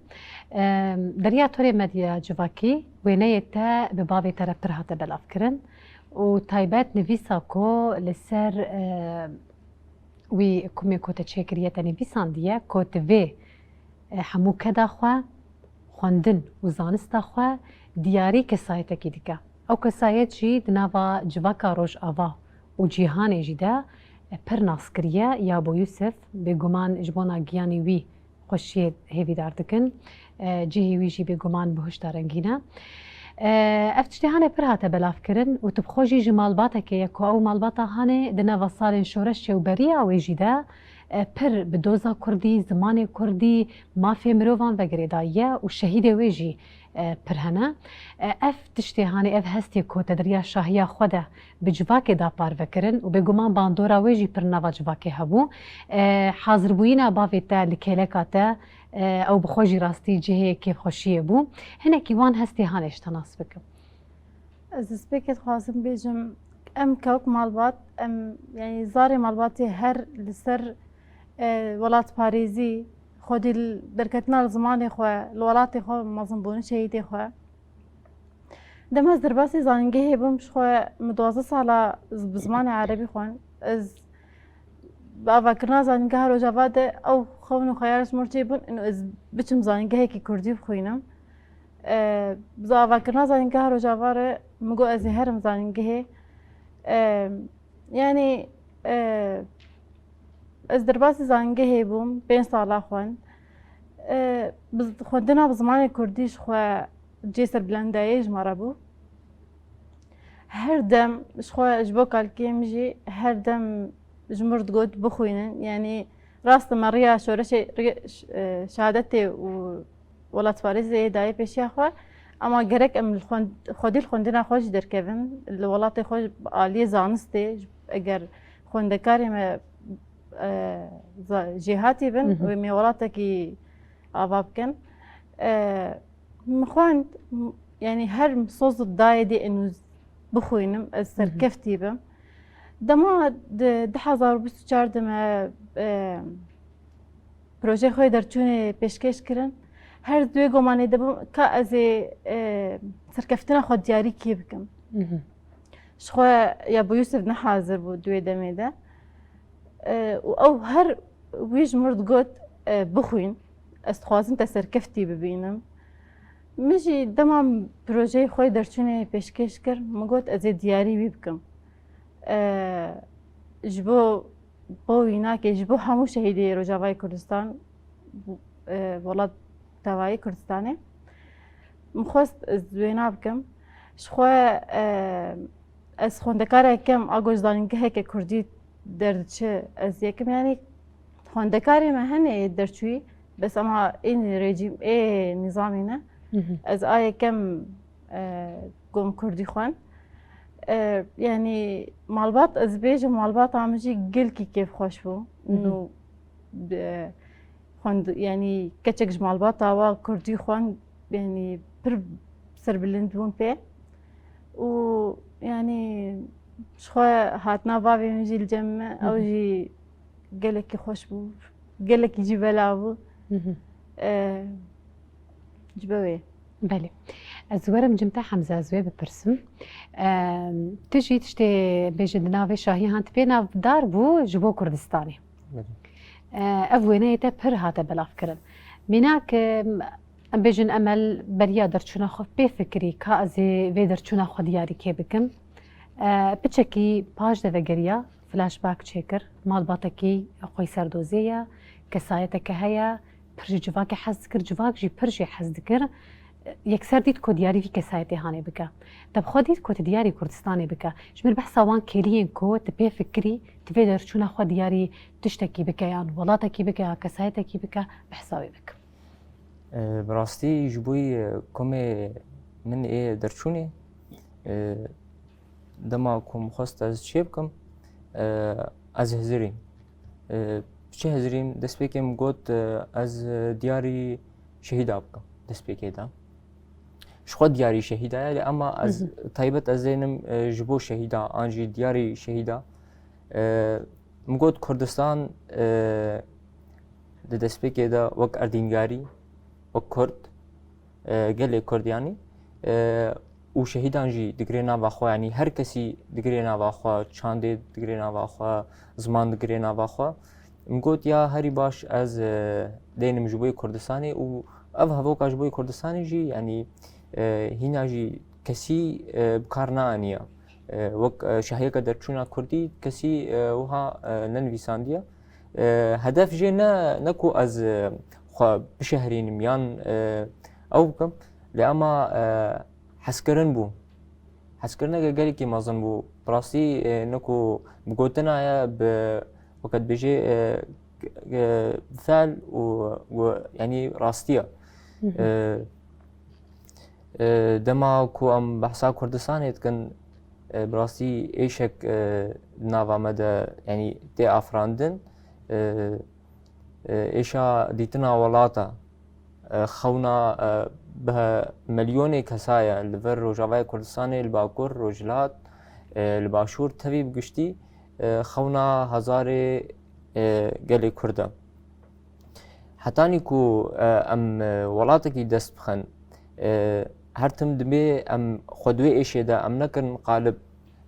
E, Derya Torê Medya Civakî, wêneyê te bi bavê te re pir hate belavkirin û taybet nivîsa ku li ser, e, wî kumê ku te çêkiriye te nivîsandiye, ku tu vê, e, hemû keda xwe, xwendin û zanista xwe diyarî kesayetekî dike. Ew kesayet jî di nava civaka Rojava û cîhanê jî de, e, pir nas kiriye. Yabo Yûsif, bêguman ji bona giyanê wî xweşiyê hêvîdar dikin. E, cihê wî jî bêguman bihuşta rengîn e. E, ev tiştê hanê pir hate belavkirin û tu bi xwe jî ji malbatekê ye ku ew malbata hanê di nava salên şoreşê û beriya wê jî de, e, pir bi doza kurdî, zimanê kurdî, mafê mirovan ve girêdayî ye û şehîdê wê jî, e, pir hene. E, ev tiştê hanê, ev hestê ku te di riya şahiya xwe de bi civakê da parve kirin û bêguman bandora wê jî pir nava civakê hebû. E, hazirbûyîna bavê te li kêleka te, e, ew bi xwe jî rastî cihê kêfxweşiyê bû. Hinekî wan hestê hanê ji te nas bikim. Ez destpêkê dixwazim bêjim, em kewk malbat, em, yanî zarê malbatê her li ser, e, welatparêzî, xwedî li derketina li zimanê xwe, li welatê xwe mezinbûn, şehîdê xwe. Dema ez derbasî zanîngehê bûm, ji xwe min duwazdeh sala z-, bi zimanê erebî xwend. Ez bi avakirina zanîngeha Rojava de ew xewn û xeyal ji min re çêbûn, ino ez biçim zanîngehekî kurdî bixwînim. E, bi avakirina zanîngeha Rojava re min got ez ê herim zanîngehê. E, yanî, e, ez derbasî zanîngehê bûm, pênc sala xwend. E, bi z-, xwendina bi zimanê kurdî ji xwe cihê serbilendayê ji me re bû. Her dem ji xwe, ji bo kalkê min jî her dem ji min re digot bixwînin. Yanî rast e me riya şoreşê, riya ş-, e, şehadetê û welatparêziyê dayê pêşiya xwe. Ema gerek em li xwend-, xwedî li xwendina xwe jî derkevin. Li welatê xwe bi aliyê zanistê, eger xwendekarê me, e, za-, jêhatî bin, Mhm. wê me welatekî ava bikin. E, Min xwend, m-, yanî her soz dayê dê ênû bixwînim, ez Hı hı. serkeftî bim. Dema di du hezar û bîst û çar de me, e, projeyê xwe yê derçûnê pêşkêş kirin. Her di wê gumanê de bim ka ez ê, e, serkeftina xwe diyarî kê bikim. Hı hı. Ji xwe Yabo Yûsif ne hazir bû di wê demê de. E, û ew her wî ji min re digot, e, bixwîn, ez dixwazim te serkeftî bibînim. Min jî dema projeyê xwe yê derçûnê pêşkêş kir, min got, ez ê diyarî wî bikim. E, ji bo, bo wî nake, ji bo hemû şehîdê Rojavayê Kurdistan, e, welat tevayê Kurdistanê. Min xwest ez wêna bikim. Ji xwe, e, ez xwendekara yekem a ku ji zanîngeheke kurdî derdiçe ez yekim, yanî Xwendekarê me hene yê derçûyî, bes ema ên rejîm ê nîzamî ne. Ez a yekem, e, gom kurdî xwen. E, yanî malbat, ez bêjim malbata min jî gelkî kêfxweş bû. Nû, e, xwend-, yanî keçek ji malbata wa kurdî xwen, yanî pir serbilind bûn pê. Û yanî ji xwe hatina bavê min jî li cem me, ew jî gelekî xweş bû, gelekî jî belav bû. E, ji bo wê. Belê. Ez werim cim te Hemze, ez wê bipirsim. E, tu jî tiştê bêjin di navê şahiyan tu pê navdar bû ji bo Kurdistanê. Belê. E, ev wêneyê te pir hate belavkirin. Mînak, e, em bêjin Emel beriya derçûna xwe pê fikirî ka ez ê vê derçûna xwe diyarî kê bikim. E, piçekî paş de vegeriya, flashback çêkir, malbatekî xwe serdozê ye, kesayeteke heye, pir ji civakê hez dikir, civak jî pir jê hez dikir. Yekser dît ku diyarî vî kesayetê hanê bike. Te bi xwe dît ku tu diyarî Kurdistanê bike. Ji min behsa wan kêliyên ku tu pê fikirî, tu vê derçûna xwe diyarî tiştekî bike, yan welatekî bike, ya kesayetekî bike, behsa wê bikim. E, bi rastî ji bo yê komê min ê derçûnê, e, dema ku min xwest ez çê bikim, e, ez hizirîm. E, çi hizirîm? Destpêkê min got, e, ez, e, diyarî şehîda bikim. Destpêkê de. Ji xwe diyarî şehîda ye, lê ema ez taybet ez ênim, e, ji bo şehîda, an jî diyarî şehîda. E, min got Kurdistan, e, di destpêkê de wek erdîngarî, wek Kurd, e, gelê Kurd yanî, e, û şehîdan jî digirê nava xwe, yanî her kesî digirê nava xwe, çandê digirê nava xwe, ziman digirê nava xwe. Min got ya herî baş ez, e, dênim ji bo yê Kurdistanê û ev hevoka ji bo yê Kurdistanê jî, yanî, e, hîna jî kesî, e, bi kar neaniye. E, wek, e, şahiyeke derçûna Kurdî kesî, e, wiha, e, nenivîsandiye. E, hedef jê ne, ne ku ez, e, xwe bişehrînim yan, e, ew bikim. Lê ema, e, hezkirin bû. Hezkirineke gelekî mezin bû. Bi rastî, e, ne ku bi gotina ye, bi, weke dibêjê, e, e, fel û, û, yanî rastiye. E, e, dema ku em behsa Kurdistanê dikin, e, bi rastî êşek, e, di nava me de, yanî tê afirandin. E, e, êşa dîtina welata, e, xewna, e, bi milyonê kesa ye li vir Rojavayê Kurdistanê, li Bakur, Rojhilat, e, li Başûr, tevî bi giştî, e, xewna hezarê, e, gelê Kurd e. Hetanî ku, e, em, e, welatekî dest bixin, e, her tim divê em xwe di wê êşê de em nekin qalib,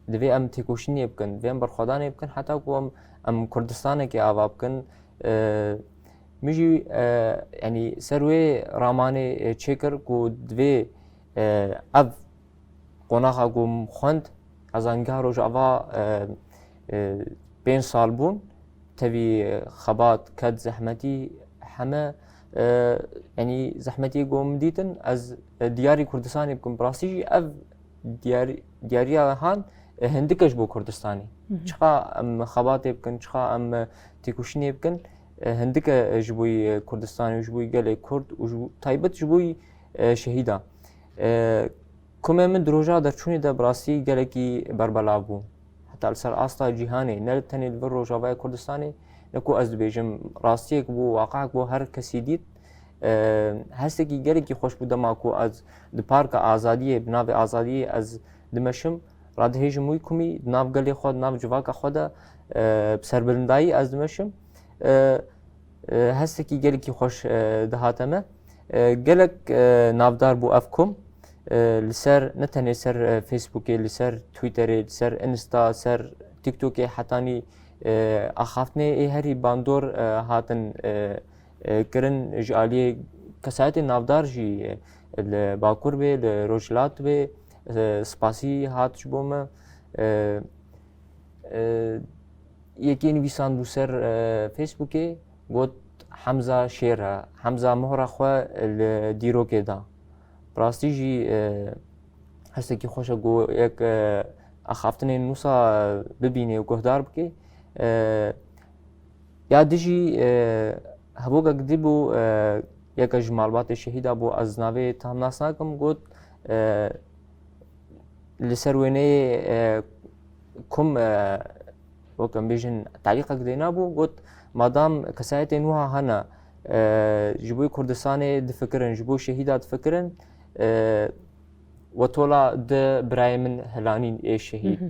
divê em têkoşînê bikin, divê em berxwedanê bikin, heta ku em, em Kurdistanekê ava bikin. E, min jî, e, yanî ser wê ramanê, e, çêkir ku divê, e, ev qonaxa ku min xwend, ez anî niha Rojava, e, e, pênc sal bûn, tevî, e, xebat, ked, zehmetî, heme, e, yanî zehmetiyê ku min dîtin, ez, e, diyarî Kurdistanê bikim. Bi rastî jî ev diyar-, diyariya han, e, hindike ji bo Kurdistanê. Çiqa em xebatê bikin, çiqa em, e, têkoşînê bikin, e, hindike, e, ji bo yê Kurdistanê û ji bo yê gelê Kurd û ji bo, taybet ji bo yê, e, şehîda. E, Komê min di roja derçûnê de bi rastî gelekî berbelav bû. Heta li ser asta cîhanê, ne tenê li vir Rojavaya Kurdistanê, ne ku ez dibêjim, rastiyek bû, waqayek bû, her kesî dît. E, hestekî gelekî xweş bû dema ku ez di Parka Azadiyê, bi navê Azadiyê ez dimeşim, radihêjim wî kumî, di nav gelê xwe, di nav civaka xwe de, e, bi serbilindayî ez dimeşim. E, e, hestekî gelekî xweş, e, dihate me. E, gelek, e, navdar bû ev kom. E, li ser, ne tenê ser, e, Facebookê, li ser Twitterê, li ser Insta, ser TikTokê hetanî, e, axaftinê ê herî bandor, e, hatin, e, e, kirin ji aliyê kesayetê navdar jî, e, li Bakur bê, li Rojhilat bê, e, spasî hat ji bo me. E, e, yekê nivîsandbû ser, e, Facebookê, got, Hemza şêr e, Hemza mohra xwe li dîrokê da. Bi rastî jî, e, hestekî xweş e ku yek, e, axaftinên wisa bibînê û guhdar bikê. E, Ya dijî, e, hevokek dî bû, e, yeke ji malbatê şehîda bû, ez navê tam nas nakim, got, e, li ser wêneyê, e, kum, e, wek em bêjin, telîqek dêna bû, got, madam kesayetên wiha hene, e, ji bo Kurdistanê difikirin, ji bo şehîda difikirin, e, we tola di birayê min hilanîn ê şehîd. Hı hı.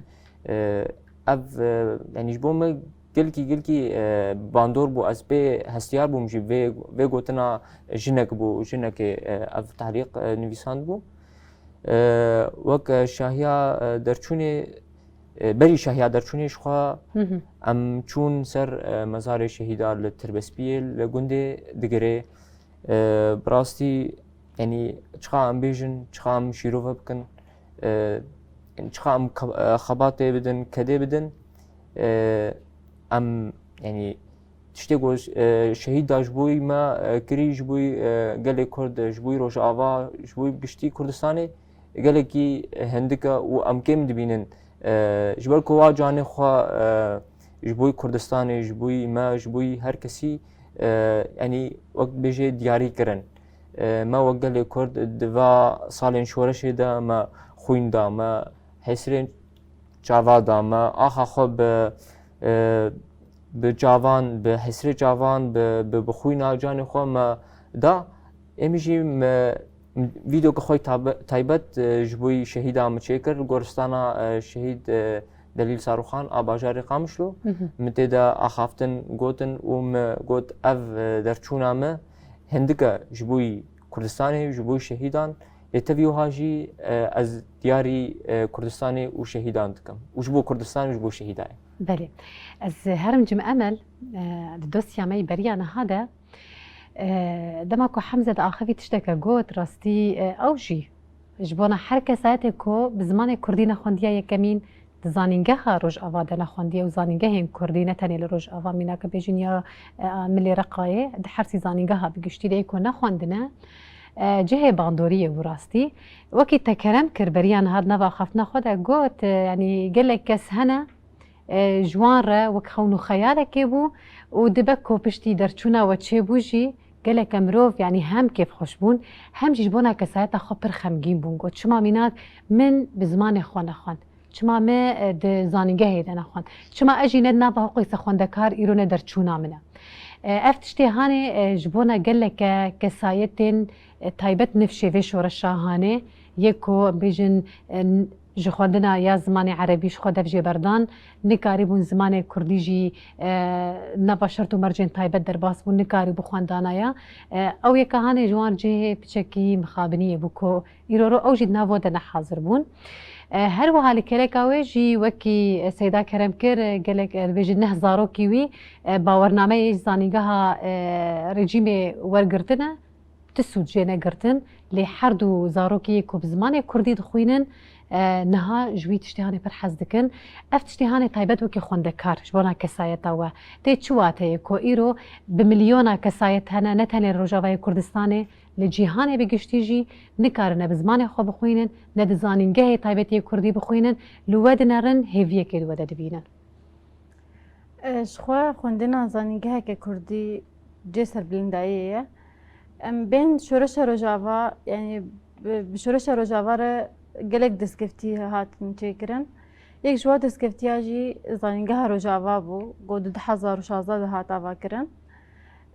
E, ev, e, yanî ji bo me gelkî, gelkî, e, bandor bû. Ez pê hestiyar bûm jî vê, vê gotina jinek bû, jinekê, e, ev tehlîq, e, nivîsand bû. E, wek, e, şahiya, e, derçûnê, e, berî şahiya derçûnê ji xwe Hı hı. em çûn ser, e, mezarê şehîda li Tirbespiyê, li gundê Digirê. E, bi rastî, yanî çiqa em bêjin, çiqa em şîrove bikin, e, yanî çiqa em ke-, e, xebatê bidin, kedê bidin, e, em, yanî tiştê ku, e, şehîda ji bo me, e, kirî, ji bo, e, gelê Kurd, ji bo Rojava, ji bo giştî Kurdistanê gelekî hindik e û em kêm dibînin. E, ji ber ku wa canê xwe, e, ji bo Kurdistanê, ji bo me, ji bo her kesî, e, yanî wek bêjê diyarî kirin. E, me wek gelê Kurd di va salên şoreşê de me xwîn da, me hesrên çava da, me axa xwe bi, e, bi çavan, bi hesrê çavan, bi, bi, bi xwîna canê xwe me da. Em jî me vîdeoke xwe tabe-, taybet, e, ji bo şehîda me çêkir, li goristana, e, şehîd, e, Delîl Saruxan a bajarê Qamişlo. Hı hı. Min tê de axaftin gotin û me got, ev, e, derçûna me hindik e ji bo Kurdistanê, ji bo şehîdan. Lê tevî wiha jî, e, ez diyarî, e, Kurdistanê û şehîdan dikim. Û ji bo Kurdistanê û ji bo şehîdayê. Belê. Ez herim cim Emel, e, di dosya me yî beriya niha de, e, dema ku Hemze diaxivî tişteke got, rastî, e, ew jî ji bona her kesayetê ku bi zimanê kurdî nexwendiye yekemîn, di zanîngeha Rojava de nexwendiye û zanîngehên kurdî ne tenê li Rojava, mînake bêjin ya, e, milê Reqayê, di her sî zanîngeha bi giştî de yê ku nexwendine, e, cihê bandoriyê bû rastî. Wekî te kerem kir, beriya niha di nava axaftina xwe de got, e, yanî gelek kes hene, e, ji wan re wek xewn û xeyalekê bû û dibe ku piştî derçûna we çêbû jî geleke mirov, yanî hem kêfxweş bûn, hem jî ji bona kesayeta xwe pir xemgîn bûn. Got, çima mînak min bi zimanê xwe nexwend? Çima me, e, di zanîngehê de nexwend? Çima ez jî ne di nava hiqûqê xwendekar îro ne derçûna min e? E, ev tiştê hanê, e, ji bona geleke kesayetên, e, taybet nifşê vê şoreşa hanê, yê ku em bêjin, e, n-, ji xwendina ya zimanê erebî ji xwe dev jê berdan, nikarîbûn zimanê kurdî jî, e, nava şert û mercên taybet derbas bûn, nikarîbû xwendana ya. E, ew yeka hanê ji wan cihê piçekî mixabiniyê bû ku îro ro ew jî di nav we de nehazir bûn. E, her wiha li kereka wê jî wekî, e, Seyda kerem kir, e, gelek, e, dibêjin neh zarokî wî, e, bawernameyê ji zanîngeha, e, rejîmê wergirtine, ti sûd jê negirtin, lê her du zarokê yê ku bi zimanê kurdî dixwînin, e, niha ji wî tiştê hanê pir hez dikin. Ev tiştê hanê taybet wekî xwendekar ji bona kesayeta we tê çi wateyê ku îro bi milyona kesayet hene, ne tenê li Rojavayê Kurdistanê, li cîhanê bi giştî jî nikarine bi zimanê xwe bixwînin, ne di zanîngehê taybetî yê kurdî bixwînin, li we dinerin, hêviyekê di we de dibînin. E, ji xwe xwendina zanîngeheke kurdî cê serbilindayê ye. Em bên şoreşa Rojava, yanî bi, bi şoreşa Rojava re gelek destkeftî hatin çêkirin. Yek ji wan destkeftîya jî zanîngeha Rojava bû, ku di du hezar û şazde de hat avakirin.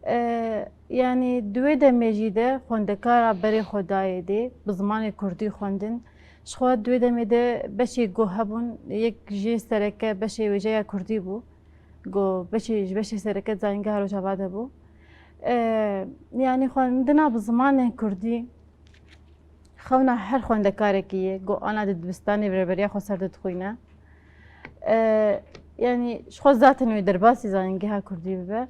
E, yanî di wê demê jî de xwendekara berê xwe dayê dê, bi zimanê kurdî xwendin. Ji xwe di wê demê de beşê ku hebûn, yek jê sereke beşê wêjeya kurdî bû. Ku beşê, ji beşê sereke zanîngeha Rojava de bû. E, yanî xwendina bi zimanên kurdî xewna her xwendekarekî ye, ku ana di dibistanê bi rêberiya xwe ser de dixwîne. E, yanî ji xwe zaten wê derbasî zanîngeha kurdî bibe.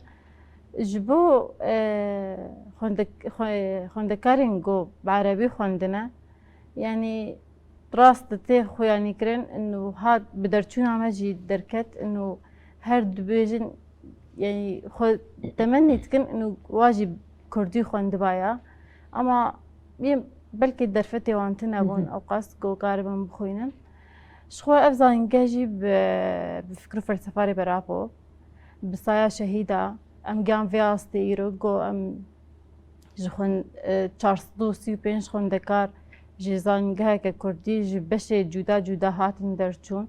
Ji bo, e, xwendek-, xwe-, xwendekarên ku bi erebî xwendine, yanî rast tê xuyanîkirin û hat bi derçûna me jî derket û her dibêjin, yanî xwe temennî dikin û wa jî kurdî xwendibaya. Ama yê belkî derfetê wan tune bûn, Hı hı. ew qas ku karibin bixwînin. Ji xwe ev zanîngeh jî bi, bi fikr û felsefa Rêber Apo, bi saya şehîda, Em gihan vê astê îro ku em ji xwend-, e, çar sed û sî û pênc xwendekar ji zanîngeheke kurdî ji beşê cuda cuda hatin derçûn.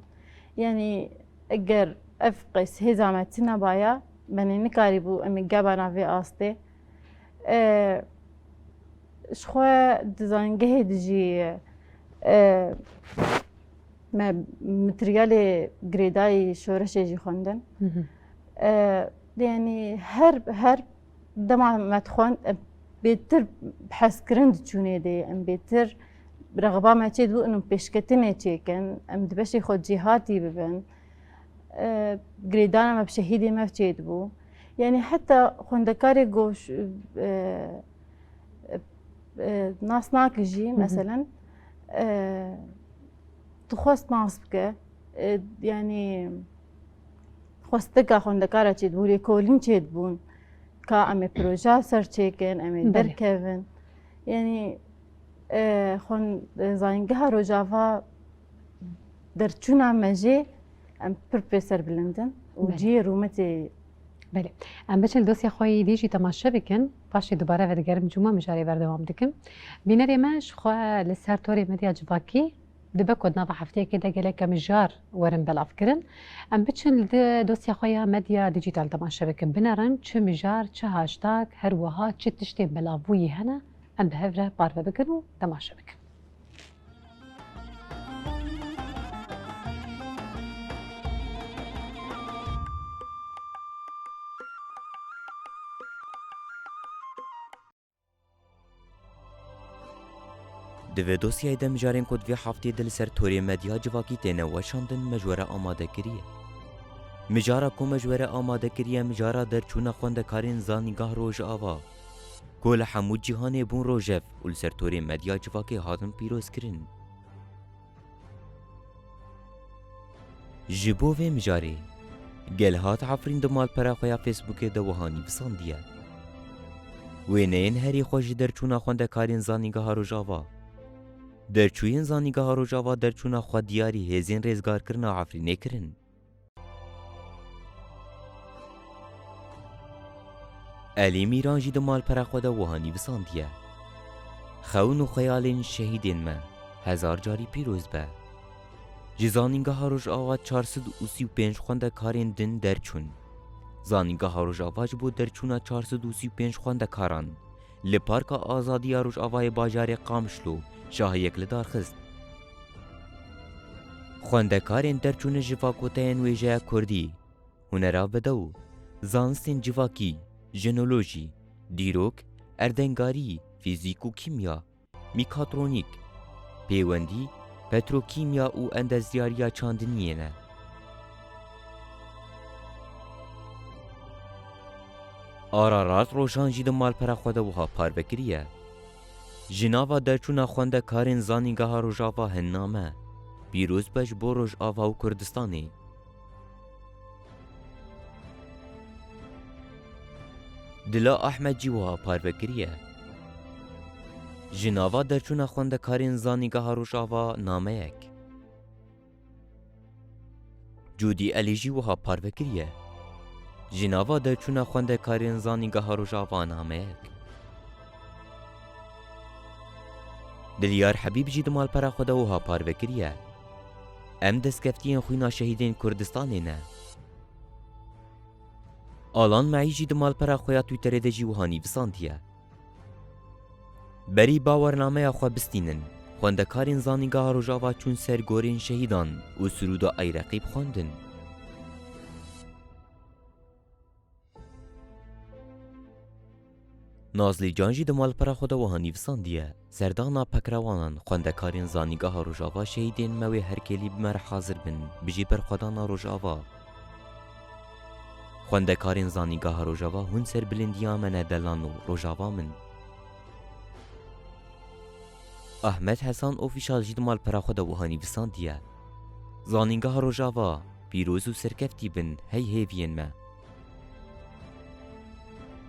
Yanî eger ev qeys hêza me tune baya, me nê nikarîbû em ê gebana vê astê. E, ji xwe di zanîngehê de jî, e, me materyalê girêdayî şoreşê jî xwendin. Hı hı. E, yanî her, her dema me dixwend, em bêtir bi hezkirin diçûnê dê, em bêtir rexba me çê dibû, em pêşketinê çêkin, em di beşê xwe cîhatî bibin. E, girêdana me bi şehîdê me çê dibû. Yanî heta xwendekarê goş, e, e, e, nas nake jî, Hı hı. meselen, e, dixwest nas bike, e, yanî xwestika xwendekara çêdibû, lêkolîn çêdibûn, ka em ê proje ser çêkin, em ê Belê. derkevin. Yanî, e, xwen-, e, Zanîngeha Rojava derçûna me jî em pir pê serbilind in û Belê. cihê rûmetê Belê. Em biçin li dosya xwe yî dî jî temaşe bikin. Paşê dubare vedigerim cûma mijarê berdewam dikim. Bînerê me ji xwe li ser torê medya civakî dibe ku di nava hefteyekê de gelek mijar werin belavkirin. Em biçin li di dosya xwe ya medya dîjîtal temaşe bikin. Binerin çi mijar, çi hashtag, her wiha çi tiştên belavbûyî hene, em bi hev re parve bikin û temaşe bikin. Di vê dosyayê de mijarên ku di vê heftê de li ser torê medya civakî têne weşandin, me ji we re amade kiriye. Mijara ku me ji we re amade kiriye, mijara derçûna xwendekarên Zanîngah Rojava, ku li hemû cîhanê bûn rojev û li ser torê medya civakê hatin pîrozkirin. Ji bo vê mijarê, Gelhat Efrîn di malpera xwe ya Facebookê de wiha nivîsandiye: Wêneyên herî xweş ji derçûna xwendekarên Zanîngeha Rojava. Derçûyên Zanîngeha Rojava derçûna xwe diyarî hêzên rêzgarkirina Efrînê kirin. Elî Mîran jî di malpera xwe de wiha nivîsandiye: Xewn û xeyalên şehîdên me hezar carî pîroz be. Ji Zanîngeha Rojava çar sed û sî û pênc xwendekarên din derçûn. Zanîngeha Rojava ji bo derçûna çar sed û sî û pênc xwendekaran li Parka Azadiya Rojavayê bajarê Qamişlo şahiyek li dar xist. Xwendekarên derçûne ji fakûlteyên wêjeya kurdî, hunera bedew, zanistên civakî, jenolojî, dîrok, erdengarî, fîzîk û kîmya, mîkatronîk, pêwendî, petrokîmya û endezyariya çandiniyê ne. Ararat Rojan jî di malpera xwe de wiha parve kiriye: Ji nava derçûna xwendekarên Zanîngeha Rojava hin name. Pîroz be ji bo Rojava û Kurdistanê. Dila Ahmed jî wiha parve kiriye: Ji nava derçûna xwendekarên Zanîngeha Rojava nameyek. Cûdî Elî jî wiha parve kiriye: Ji nava derçûna xwendekarên Zanîngeha Rojava nameyek. Dilyar Hebîb jî di malpera xwe de wiha parve kiriye: Em destkeftiyên xwîna şehîdên Kurdistanê ne. Alan Meî jî di malpera xwe ya Twitterê de jî wiha nivîsandiye: Berî bawernameya xwe bistînin, xwendekarên Zanîngeha Rojava çûn ser gorên şehîdan û sirûda Eyreqîb xwendin. Nazlî Can jî di malpera xwe de wiha nivîsandiye: Serdana pekrewanan, xwendekarên Zanîngeha Rojava şehîdên me wê herkêlî bi me re hazir bin, bijî berxwedana Rojava. Xwendekarên Zanîngeha Rojava hûn serbilindiya me ne delal û Rojava min. Ahmet Hesan Ofîşal jî di malpera xwe de wiha nivîsandiye: Zanîngeha Rojava, pîroz û serkeftî bin hey hêviyên me.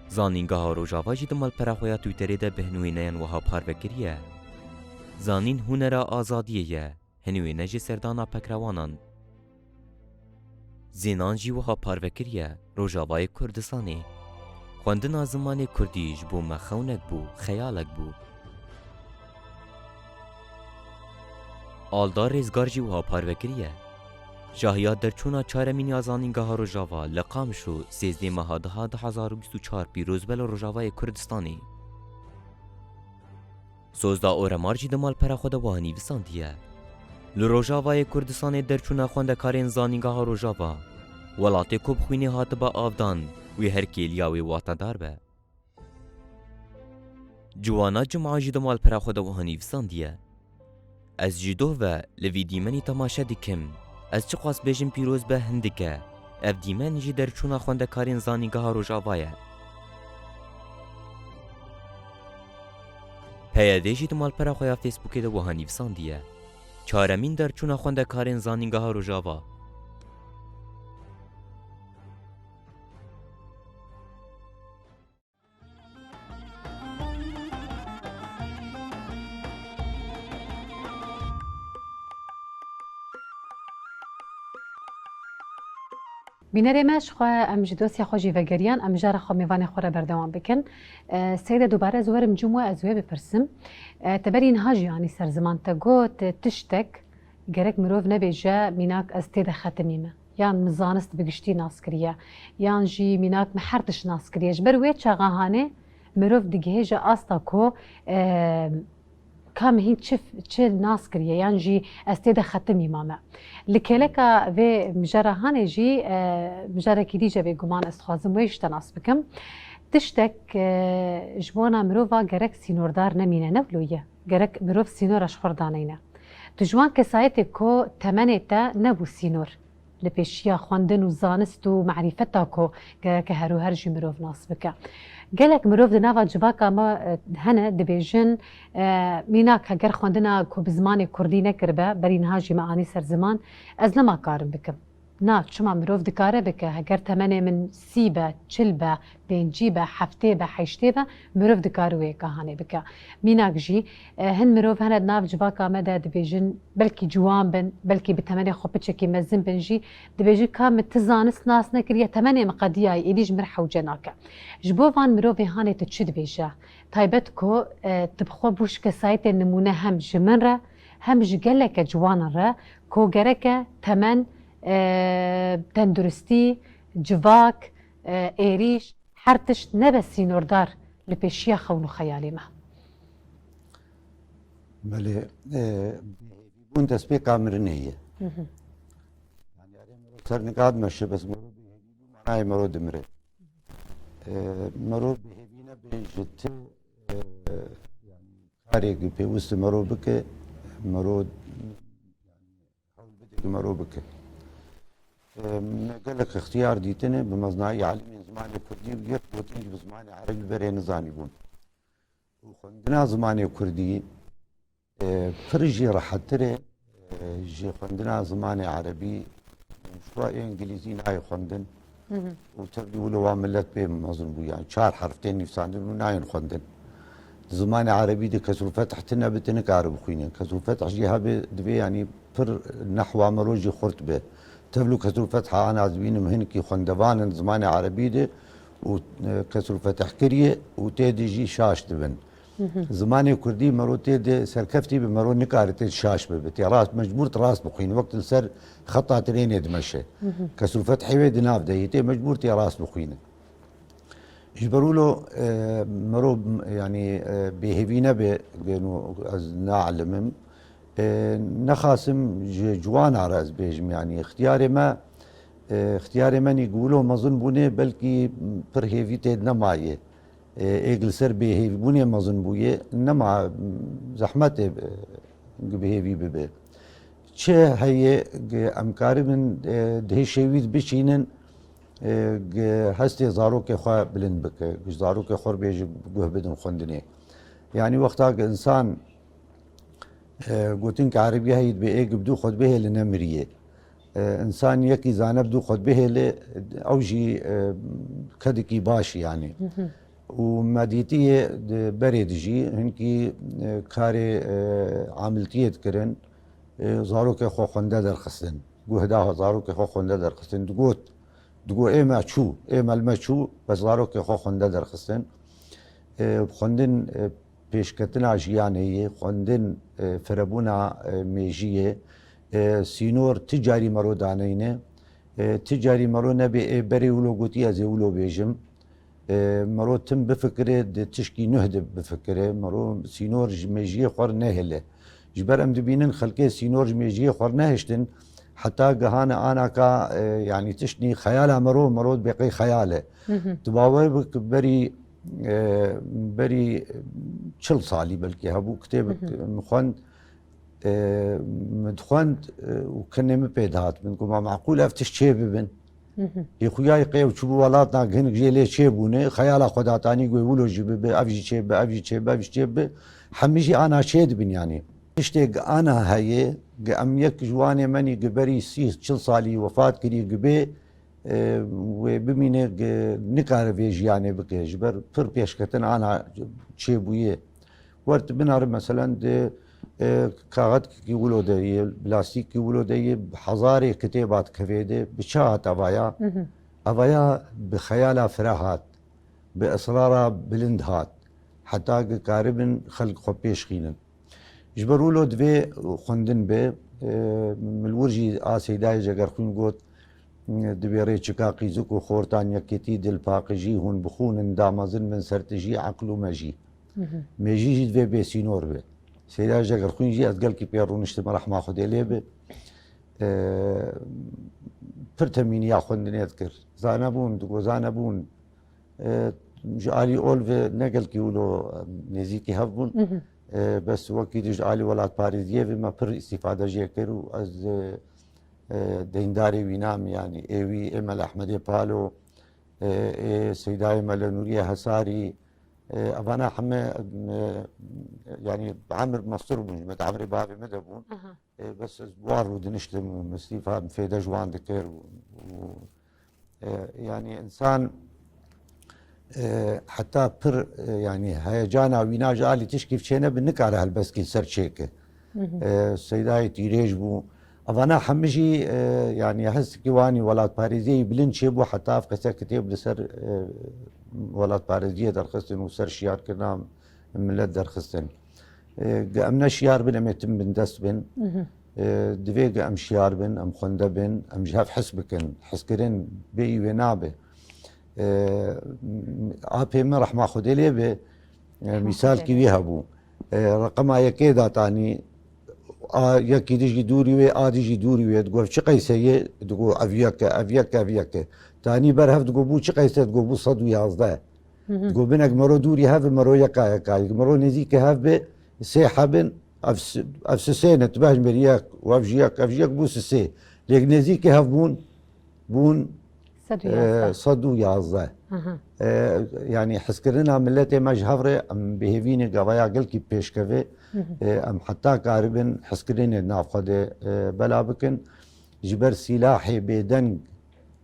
Zanîngeha Rojava jî di malpera xwe ya Twitterê de bi hinwêneyan wiha parve kiriye: Zanîn hunera azadiyê ye, hinwêne ji serdana pekrewanan. Zênan jî wiha parve kiriye: Rojavayê Kurdistanê, Xwendina zimanê kurdî ji bo me xewnek bû, xeyalek bû. Alda Rêzgar jî wiha parve kiriye. Şahiya derçûna çaremîn ya Zanîngeha Rojava li Qamişlo, sêzdeh meha deha du hezar û bîst û çar pîroz be li Rojavayê Kurdistanê. Sozda Oremar jî di malpera xwe de wiha nivîsandiye: Li Rojavayê Kurdistanê derçûna xwendekarên Zanîngeha Rojava, welatê ku bi xwînê hatibe avdan, wê her kêliya wê watedar be. Ciwana Cuma jî di malpera xwe de wiha nivîsandiye: Ez ji doh ve li vî dîmenî temaşe dikim. Ez çiqas bêjim pîroz be hindik e. Ev dîmen jî derçûna xwendekarên Zanîngeha Rojava ye. P Y D jî di malpera xwe ya Facebookê de wiha nivîsandiye: Çaremîn derçûna xwendekarên Zanîngeha Rojava. Bînerê me, ji xwe em ji dosya xwe jî vegeriyan, em jara xwe mêvanê xwe re berdewam bikin. E, Seyde, dubare ez werim cim we, ez wê bipirsim. E, te berî niha jî anî ser ziman, te got, e, tiştek gerek mirov nebêje, mînak ez tê de xetimî me. Yan min zanist bi giştî nas kiriye, yan jî mînak min her tişt nas kiriye. Ji ber wê çaxa hanê mirov digihêje asta ku, e, ka min hîn çi, çi nas kiriye, yan jî ez tê de xetimî mame. Li kêleka vê mijara hanê jî, e, mijarekî dî je bêguman ez dixwazim wê ji te nas bikim. Tiştek, e, ji bona mirova gerek sînordar nemîne, ne wilo ye. Gerek mirov sînora ji xwe re daneyne. Tu ji wan kesayetê ku temenê te nebû sînor, li pêşiya xwendin û zanist û marîfeta ku gereke her û her jî mirov nas bike. Gelek mirov di nava civaka me, e, hene dibêjin, e, mînak heger xwendina ku bi zimanê kurdî nekiribe, berî niha jî me anî ser ziman, ez nema karim bikim. Na, çima mirov dikare bike, heger temenê min sî be, çil be, pêncî be, heftê be, heştê be, mirov dikare wê yeka hanê bike. Mînak jî, e, hin mirov hene di nav civaka me de dibêjin, belkî ciwan bin, belkî bi temenê xwe piçekî mezin bin jî, dibêjin ka min ti zanist nas nekiriye, temenê min qediyayî, êdî ji min re hewce nake. Ji bo van mirovê hanê tu çi dibêje? Taybet ku, e, tu bi xwe bû ji kesayetê nimûne hem ji min re, hem ji geleke ciwanan re, ku gereke temen, e, tenduristî, civak, e, êrîş, her tişt nebe sînordar li pêşiya xewn û xeyalê me. Belê, e, bêhêvîbûn destpêka mirinê ye. Hı hı. Yani, erê mero ser nika dimeşe, bes mero bêhêvî bû, manayê mero dimire. E, mero bêhêvî nebe ji ti, e, yani, karê ku pêwist e mero bike, mero, yani, hewl bide ku mero bike. E, me gelek ixtiyar dîtine bi mezinayî alimên zimanê kurdî û yek gotin jî bi zimanê erebî berê nizanîbûn. Û xwendina zimanê kurdî, e, pir jî rehettir e, e, ji xwendina zimanê erebî û şiwa ê îngilîzî nayê xwendin. Hı hı. Û tevlî wilo wa millet pê mezin bû, yani çar herf tên nivîsandin û nayên xwendin. Zimanê erebî de kesrûfetih tune be, tu nikare bixwîne. Kesrûfetih jî hebe, divê, yanî, pir nehwa mero jî xurt be. Tevlî kesrûfetiha ana ez dibînim hinekî xwendevan in zimanê erebî de û, e, kesrûfetih kiriye û tê de jî şaş dibin. Hı hı. Zimanê kurdî mero tê de serkeftî be, mero nikare tê de şaş bibe. Tê rast, mecbûr tê rast bixwîne. Wek li ser xeta trênê dimeşe. Hı hı. Kesrûfetihê wê di nav de ye, tê mecbûr tê rast bixwîne. Ji ber wilo, e, mero, yani, e, bêhêvî nebe, geno ez naalim im. E, nexasim ji ciwana re ez bêjim, yani, ixtiyarê me, e, ixtiyarê me nî ku wilo mezin bûne, belkî pir hêvî tê de nemaye. E, ê ku li ser bêhêvîbûnê mezin bûye, nema, zehmet e, e, ku bi hêvî bibe. Çi heye ku em karibin, e, di hêşê wî de biçînin, e, ku hestê zarokê xwe bilind bike, ku ji zarokê xwe re bêje guh bidin xwendinê. Yanî wexta ku insan, e, gotin ku erebî heyî dibe, ê ku bi dû xwe dibihêle nemiriye. E, însan yekî zane bi dû xwe dibihêle, ew jî, e, kedekî baş e, yanî. Hı hı. Û me dîtiye di berê de jî hinkî, e, karê, e, amiltiyê dikirin, e, zarokê xwe xwende derxistin. Guhda zarokê xwe xwende derxistin. Digot, Digo ê me çû, ê me li me çû, bes zarokê xwe xwende derxistin. E, xwendin, e, pêşketina jiyanê ye, xwendin, e, firebûna, e, mêjiyê, e, sînor ti carî mero daneyne, e, ti carî mero nebê ê berê wilo gotî ez ê wilo bêjim. E, mero tim bifikire, di tişkî nuh de bifikire, mero sînor ji mêjiyê xwe re nehêle. Ji ber em dibînin xelkê sînor ji mêjiyê xwe re nehiştin, heta gihane anaka, e, yanî tiştnî xeyala mero, mero dibê qey xeyal e. Tu bawer bik berî, e, berî çil salî belkî hebû kitêbik min xwend, e, min dixwend, e, û kinê min pê dihat. Min got, ma meqûl ev tişt çê bibin? Yê xuya yê qey ew çûbû welatna, hinek jê lê çêbûne, xeyala xwe datanî, got wilo jî bibe, ev jî çêbe, ev jî çêbe, ev jî çêbe. Hemî jî ana çê dibin yanî. Tiştê gi ana heye, gi em yek ji wanê menî gi berî sî çil salî wefat kirî gi bê, e, wê bimîne gi nikare vê jiyanê bike. Ji ber pir pêşketin ana çêbûyê. Wer tu binare meselen di, e, kaxetkî wilo de yê, plastîkî wilo de yê, hezarê kitêba dikevê de, bi çi hat evaya? Evaya bi xeyala fira hat, bi israra bilind hat, heta ki karibin xelk xwe pêş xînin. Ji ber wilo divê xwendin be, e, min li wir jî a Seydayê Cegerxwîn got, divê rê çika qîzik û xortan yekêtî dil paqijî, hûn bixûnin, damezin bin sertijî, eql û mejî. Mêjî jî divê bêsînor be. Seyda Jegerxwîn jî ez gelkî pê rûniştim, rehma Xwedê lê be. E, pir temîniya xwendinê dikir. Zanebûn, digo zanebûn. E, ji alî olve ne gelkî wilo nêzîkî hev bûn. E, bes wekî di ji alî welatparêziyê ve me pir îstîfade jê kir û ez, e, e, deyndarê wî nam, yanî ê wî, ê Mele Ehmedê Palo, e, ê Seydayê Mele Nûriyê Hesarî, e, evana heme, e, yanî emir mestur bûn, ji me de emrê bavê me de bûn. E, bes ez bi wan rûdiniştim, min îstîfa, min fêde ji wan dikir û, û, e, yanî însan, e, heta pir, e, yanî heyecana wîna ji alî tişkî çênebe, nikare helbestkî ser çêke. E, Seydayê tîrêj bû. Evana hemî jî, e, yanî hestikî wanî welatparêziyê bilind çêbû, heta ev qese kitêb li ser, e, welatparêziyê derxistin û ser şiyarkirina milet derxistin. E, ge em ne şiyar bin, em ê tim bindest bin. E, divê ge em şiyar bin, em xwende bin, em ji hev hes bikin. Heskirin bêyî wê nabe. E, apê min rehma Xwedê lê be, e, mîsalkî wî hebû. E, reqema yekê datanî, a, yekî dijî dûrî wê, a dijî dûrî wê, digot, çi qeyse ye? Digot, ev yek e, ev yek e, ev yek e. Tanî ber hev digot, bû çi qeyse? Digot, bû sed û yazdeh. Digot, binek mero dûrî hev, mero yeka yeka. Mero nêzîkî hev be, sê hebin, ev s-, ev sisê ne, tu bêhn berî yek, û ev ji yek, ev ji yek bû sisê. Lêk nêzîkî hev bûn, bûn, Sed û yazdeh. e, sed û yazdeh. Aha. E, yanî hizkirina miletê me ji hev re em bihêvî ne gavaya gelkî pêşkeve, e, em heta karibin hizkirinê nav xwe de, e, bela bikin. Ji ber sîlahê bêdeng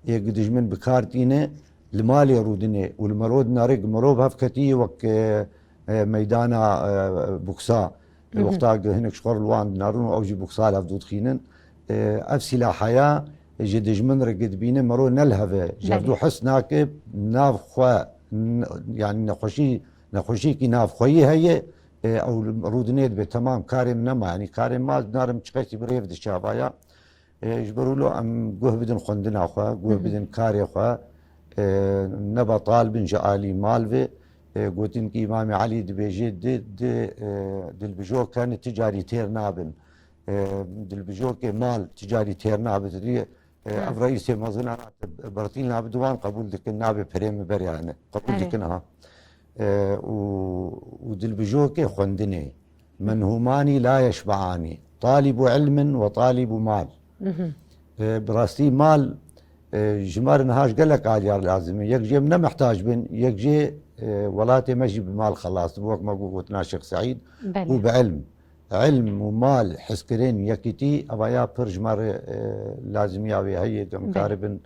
ê ku dijmin bi kar tîne, li malê rûdinê û li merov dinare, ku merov hev ketî wek, e, e, meydana, e, boksa. Li wexta ku hinek ji xwe re li wan dinarin û ew jî boksa li hevdû dixînin. E, ev sîlahaya ji dijmin re ku dibîne mero ne li hev e. Ji hevdû hes nake, nav xwe, n-, yanî nexweşî, nexweşiyekî navxweyî heye, e, ew li rûdinê dibe, temam, karê min nema, yanî karê min ma dinarim çiqasî bi rêv diçe avaya. E, ji ber wilo em guh bidin xwendina xwe, guh bidin karê xwe, e, ne betal bin ji alî mal ve. E, gotin ki Îmamê Elî dibêje, di, di, e, dilbijok hene ti carî têr nabin. E, dilbijokê mal ti carî têr nabe. Dibê, e, ev reîsê mezin ana te bertîl nabe, di wan qebûl dikin, nabe perê min berê hene. Qebûl dikin, ha. E, û, û dilbijokê xwendinê. Menhûmanî la yeşbeanî. Talîbu ilmin ve talîbu mal. E, bi rastî mal, e, ji me re niha ji gelek aliyar lazim e. Yek jê em ne mihtac bin, yek jê, e, welatê me jî bi mal xelas dibe, wek me got, gotina Şêx Seîd. Belê. Û bi ilm. Ilm û mal, hizkirin, yekîtî, evaya pir ji me re, e, lazimiya wê heye, ku em karibin,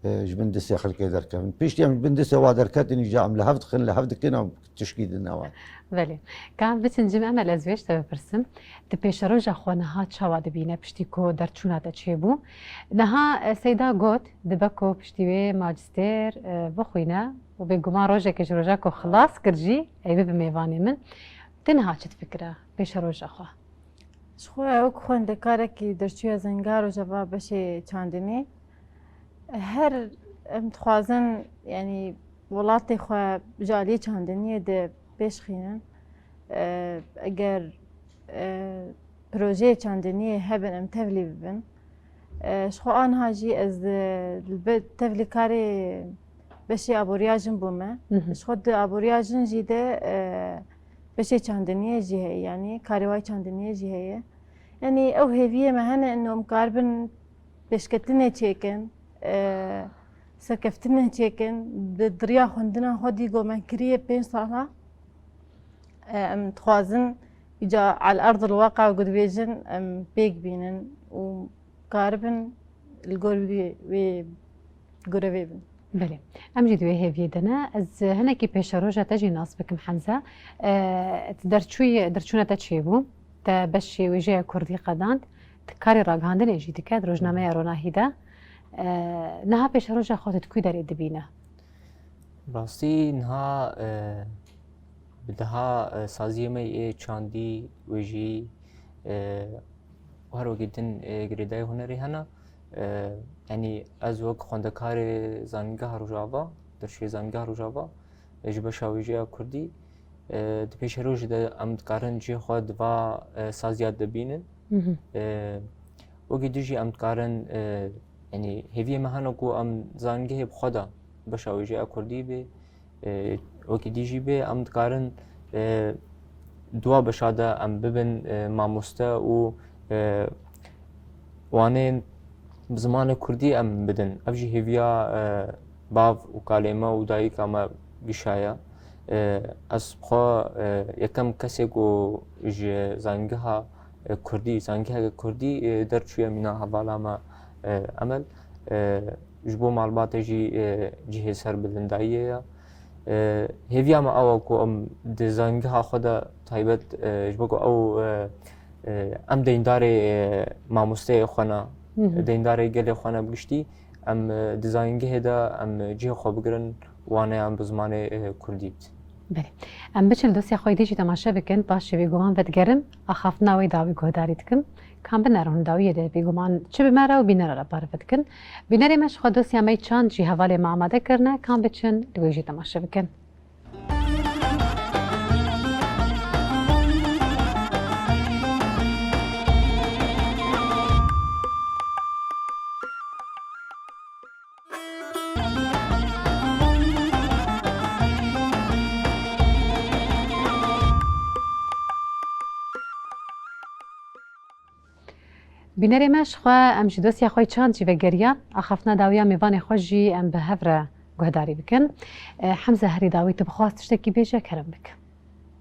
e, ji bin distê xelkê derkevin. Piştî em ji bin distê wa derketin, îca em li hev dixin, li hev dikin, em tişkî dine wan. Belê. Ka em biçin cem Emel, ez vê ji te bipirsim. Tu pêşeroja xwe niha çawa dibîne piştî ku derçûna te çêbû? Niha, e, Seyda got, dibe ku piştî wê macistêr, e, bixwîne û bêguman rojekê ji roja ku xilas kir jî, ê bibe mêvanê min. Tu niha çi difikire pêşeroja xwe? Ji xwe wek xwendekarekî derçûya Zanîngeha Rojava beşê çandinî, her em dixwazin, yanî welatê xwe ji aliyê çandiniyê de pêş xînin. E, eger, e, projeyê çandiniyê hebin, em tevlî bibin. E, ji xwe aniha jî ez, e, li be-, tevlîkarê beşê aboriya jin bûme. Mhm. Ji xwe di aboriya jin jî de, e, beşê çandiniyê jî heye, yanî karê wayê çandiniyê jî heye. Yanî ew hêviyê me hene, ino em karibin pêşketinê çêkin, e, serkeftinê çêkin, di diriya xwendina xwe dî ku me kiriye pênc sala. E, em dixwazin îca al erdil weqa ku dibêjin em pêk bînin û karibin li gor wî, wê gorevê bin. Belê. Em jî di wê hêviyê de ne. Ez hinekî pêşeroja te jî nas bikim, Hemze. E, tu derçûyî, derçûna te çêbû. Te beşê wêjeya kurdî qedand. Tu karê ragihandinê jî dike di rojnameya Ronahî de. E, niha pêşeroja xwe tu di ku derê dibîne? Rastî niha, e, bi daha, e, saziyê me yê çandî, wêjeyî, e, û her wekî din, e, girêdayî hunerê hene. E, yanî ez wek xwendekarê Zanîngeha Rojava, derçûyê Zanîngeha Rojava, e, ji beşa wêjeya kurdî, e, di pêşerojê de em dikarin cihê xwe di va, e, saziya de bînin. Mhm. E, wekî din jî em dikarin, e, yanî hêviyê me hene ku em zanîngehê bi xwe de beşa wêjeya kurdî bê, e, wekî din jî bê, em dikarin, e, di wa beşa de em bibin, e, mamoste û, e, wanên bi zimanê kurdî em bidin. Ev jî hêviya, e, bav û kalê me û dayika me gişaye. E, ez xwe, e, yekem kesê ku ji zanîngeha, e, kurdî, zanîngeheke kurdî, e, derçûye mîna hevala me, e, Emel. E, ji bo malbatê jî, e, cihê serbilindayiyê ye. E, hêviya me ew e ku em di zanîngeha xwe de taybet, e, ji bo ku ew, e, e, em deyndarê, e, mamosteyê xwe ne, Hı hı. deyndarê gelê xwe ne bi giştî, em, e, di zanîngehê de em, e, cihê xwe bigirin, waneyan bi zimanê, e, kurdî bidin. Belê. Em biçin li dosya xwe yê dî jî temaşe bikin, paşê bêguman vedigerim, axaftina wê dawî guhdarî dikim. Ka em binerin hûn dawiyê de bêguman çi bi me re û bînera re parve dikin. Bînerê me ji xwe dosya me yê çand jî hevalê me amade kirine, ka em biçin li wê jî temaşe bikin. Bînerê me, ji xwe em ji dosya xwe yê çand jî vegeriyan, axaftina dawiya mêvanê xwe jî em bi hev re guhdarî bikin. E, Hemze, herî dawî tu bixwaz tiştekî bêje, kerem bike.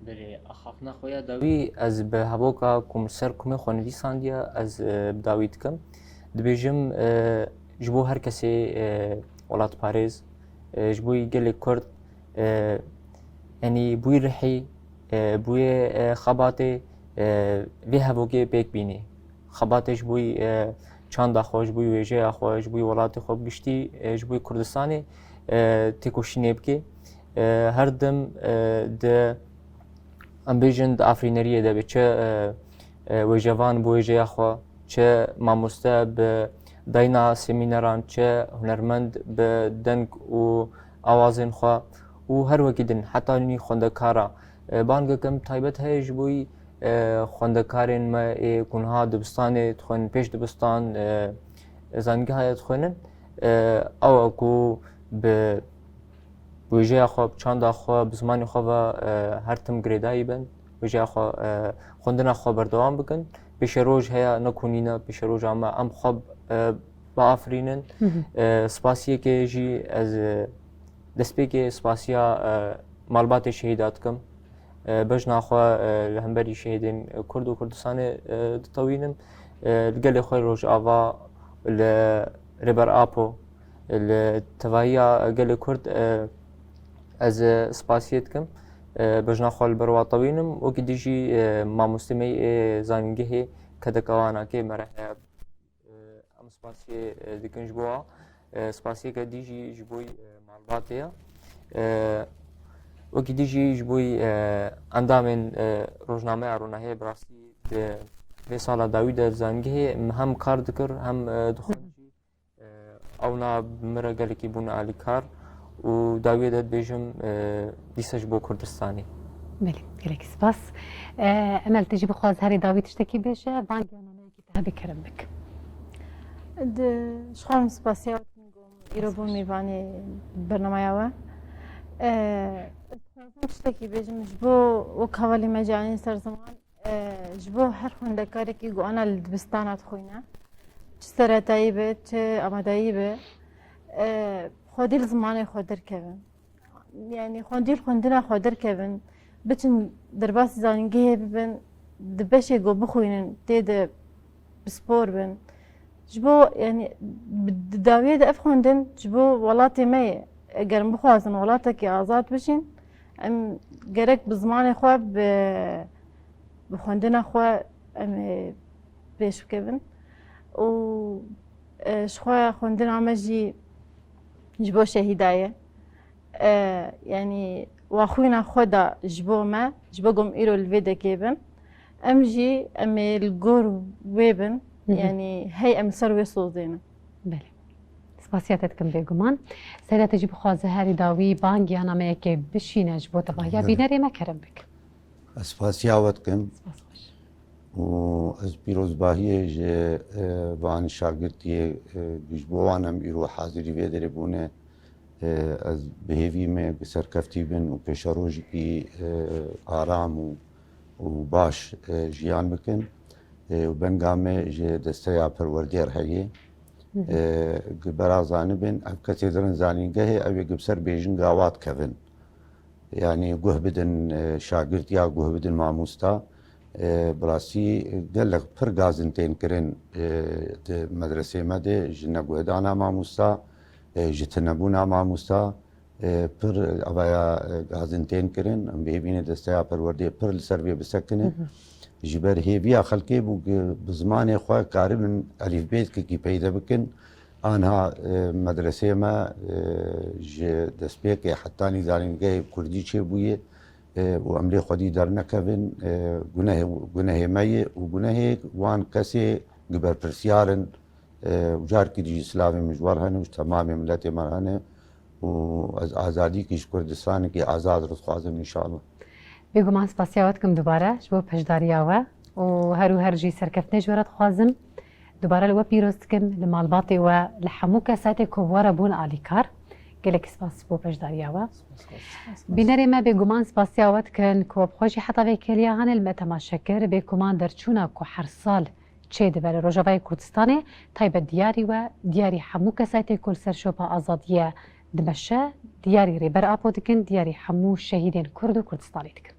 Belê, axaftina xwe ya dawî ez bi hevoka ku min ser kumê xwe nivîsandiye, ez, e, bi dawî dikim. Dibêjim, e, ji bo her kesê, e, welatparêz, e, ji bo gelê Kurd, e, yanî bûyî rihî, e, bûyê, e, xebatê, e, vê hevokê pêk bînî. Xebatê ji bo, e, çanda xwe, ji bo wêjeya xwe, ji bo welatê xwe bi giştî, e, ji bo Kurdistanê, e, têkoşînê bike. E, her dem, e, di, em bêjin, di afirîneriyê de be, çi, e, e, wêjevan bi wêjeya xwe, çi mamoste bi dayna semîneran, çi hunermend bi deng û awazên xwe û her wekî din, heta nî xwendekara. E, bangeke min taybet heye ji bo, e, xwendekarên me ê ku niha dibistanê dixwînin, pêş dibistan, e, zanîngehê dixwînin. E, ew e ku bi wêjeya xwe, bi çanda xwe, bi zimanê xwe ve, e, her tim girêdayî bin. Wêjeya xwe, e, xwendina xwe berdewam bikin. Pêşeroj heye, ne ku nîne, pêşeroja me, em xwe, e, biafirînin. Hı hı. E, spasiyekê jî ez, e, destpêkê spasiya, e, malbatê şehîda dikim. E, bejna xwe, e, li hemberî şehîdên Kurd û Kurdistanê, e, ditewînim. E, li gelê xwe Rojava, li Rêber Apo, Li tevahiya gelê Kurd, e, ez, e, spasiyê dikim. E, bejna xwe li ber we tewînim. Wekî dî jî, e, mamostê me yê zanîngehê K D K Wana ke me re heye. E, em spasiyê, e, dikin ji bo wa. E, spasiyeke dî jî ji bo, e, malbatê ye. E, wekî dî jî ji bo, e, endamên, e, rojnameya Ronahiyê, bi rastî di vê sala dawî de zanîngehê em hem kar dikir, hem, e, dixwin jî. Ewna bi min re gelekî bûne alîkar û dawiyê de dibêjim, e, dîsa ji bo Kurdistanê. Belê, gelekî spas. E, Emel, tu jî bixwaz herî dawî tiştekî bêje, bang ya nameyekî te hebe kerem bik. Di, ji xwe em spasiya we dikin ku îro bû mêvanê bernameya we. E, ez dixwazim tiştekî bêjim ji bo wek hevalê me jî anîn ser ziman. E, ji bo her xwendekarekî ku ana li dibistana dixwîne, çi seretayî be, çi amadeyî be, e, xwedî li zimanê xwe derkevin. Yanî xwedî li xwendina xwe derkevin, biçin derbasî zanîngehê bibin, di beşê ku bixwînin tê de pispor bin. Ji bo, yanî, bi, di dawiyê de ev xwendin ji bo welatê me ye. Eger em bixwazin welatekî azad bijîn, em gerek bi zimanê xwe, bi, bi xwendina xwe em ê pêş bikevin. Û, e, ji xwe xwendina me jî ji bo şehîda ye. E, yanî, wa xwîna xwe da ji bo me, ji bo ku em îro li vê dekê bin. Em jî, em ê li gor wê bin, Hı hı. yanî, hey em li ser wê sozê ne. Belê. Spasiya te dikim bêguman. Seyda, te jî bixwaze herî dawî bang ya nameyekê bişîne ji bo tevahiya Belê. bînerê me kerem bik. Ez spasiya we dikim. Spas xweş. Û ez pîrozbahiyê ji, e, van şagirtiyê, e, ji bo wan em îro hazirî vê derê bûne. E, ez bi hêvî me bi serkeftî bin û pêşerojekî, e, aram û, û baş, e, jiyan bikin. E, û benga me ji desteya perwerdê re heye. Hı hı. E, gi bera zanibin, ev kesê dirin zanîngehê, ew ê gi bi ser bêjinga wa dikevin. Yanî guh bidin, e, şagirt ya guh bidin mamosta. E, bi rastî gelek pir gazin tên kirin, e, di medresê me de ji neguhdana mamosta, e, ji tunebûna mamosta, e, pir avaya, e, gazin tên kirin. Em bi hêvî ne desteya perwerdê pir li ser vê bisekine. Hı hı. Ji ber hêviya xelkê bû ku bi zimanê xwe karibin elîfbêyekî peyde bikin. Anha, e, medresê me, e, ji destpêkê hetanî zanîngehê kurdî çêbûye, e, û em lê xwedî dernekevin, e, gunehê, gunehê me ye û gunehê wan kesê gi berpirsiyar in, e, û carkî dî jî silavê min ji wan hene û ji temamê miletê me re hene û ez azadîkî ji Kurdistanekî azad re dixwazim înşallah. Bêguman spasiya we dikim dubare ji bo beşdariya we û her û her jî serkeftinê ji we re dixwazim. Dubare li we pîroz dikim, li malbatê we, li hemû kesayetê ku bi we re bûn alîkar. Gelekî spas bo beşdariya we. Bînerê me bêguman spasiya we dikin ku we bi xwe jî heta vê kêliya hane li me temaşe kir. Bêguman derçûna ku her sal çêdibe li Rojavayê Kurdistanê, taybet diyarî we, diyarî hemû kesayetê ku li ser şopa azadiyê dimeşe, diyarî Rêber Apo dikin, diyarî hemû şehîdên Kurd û Kurdistanê dikin.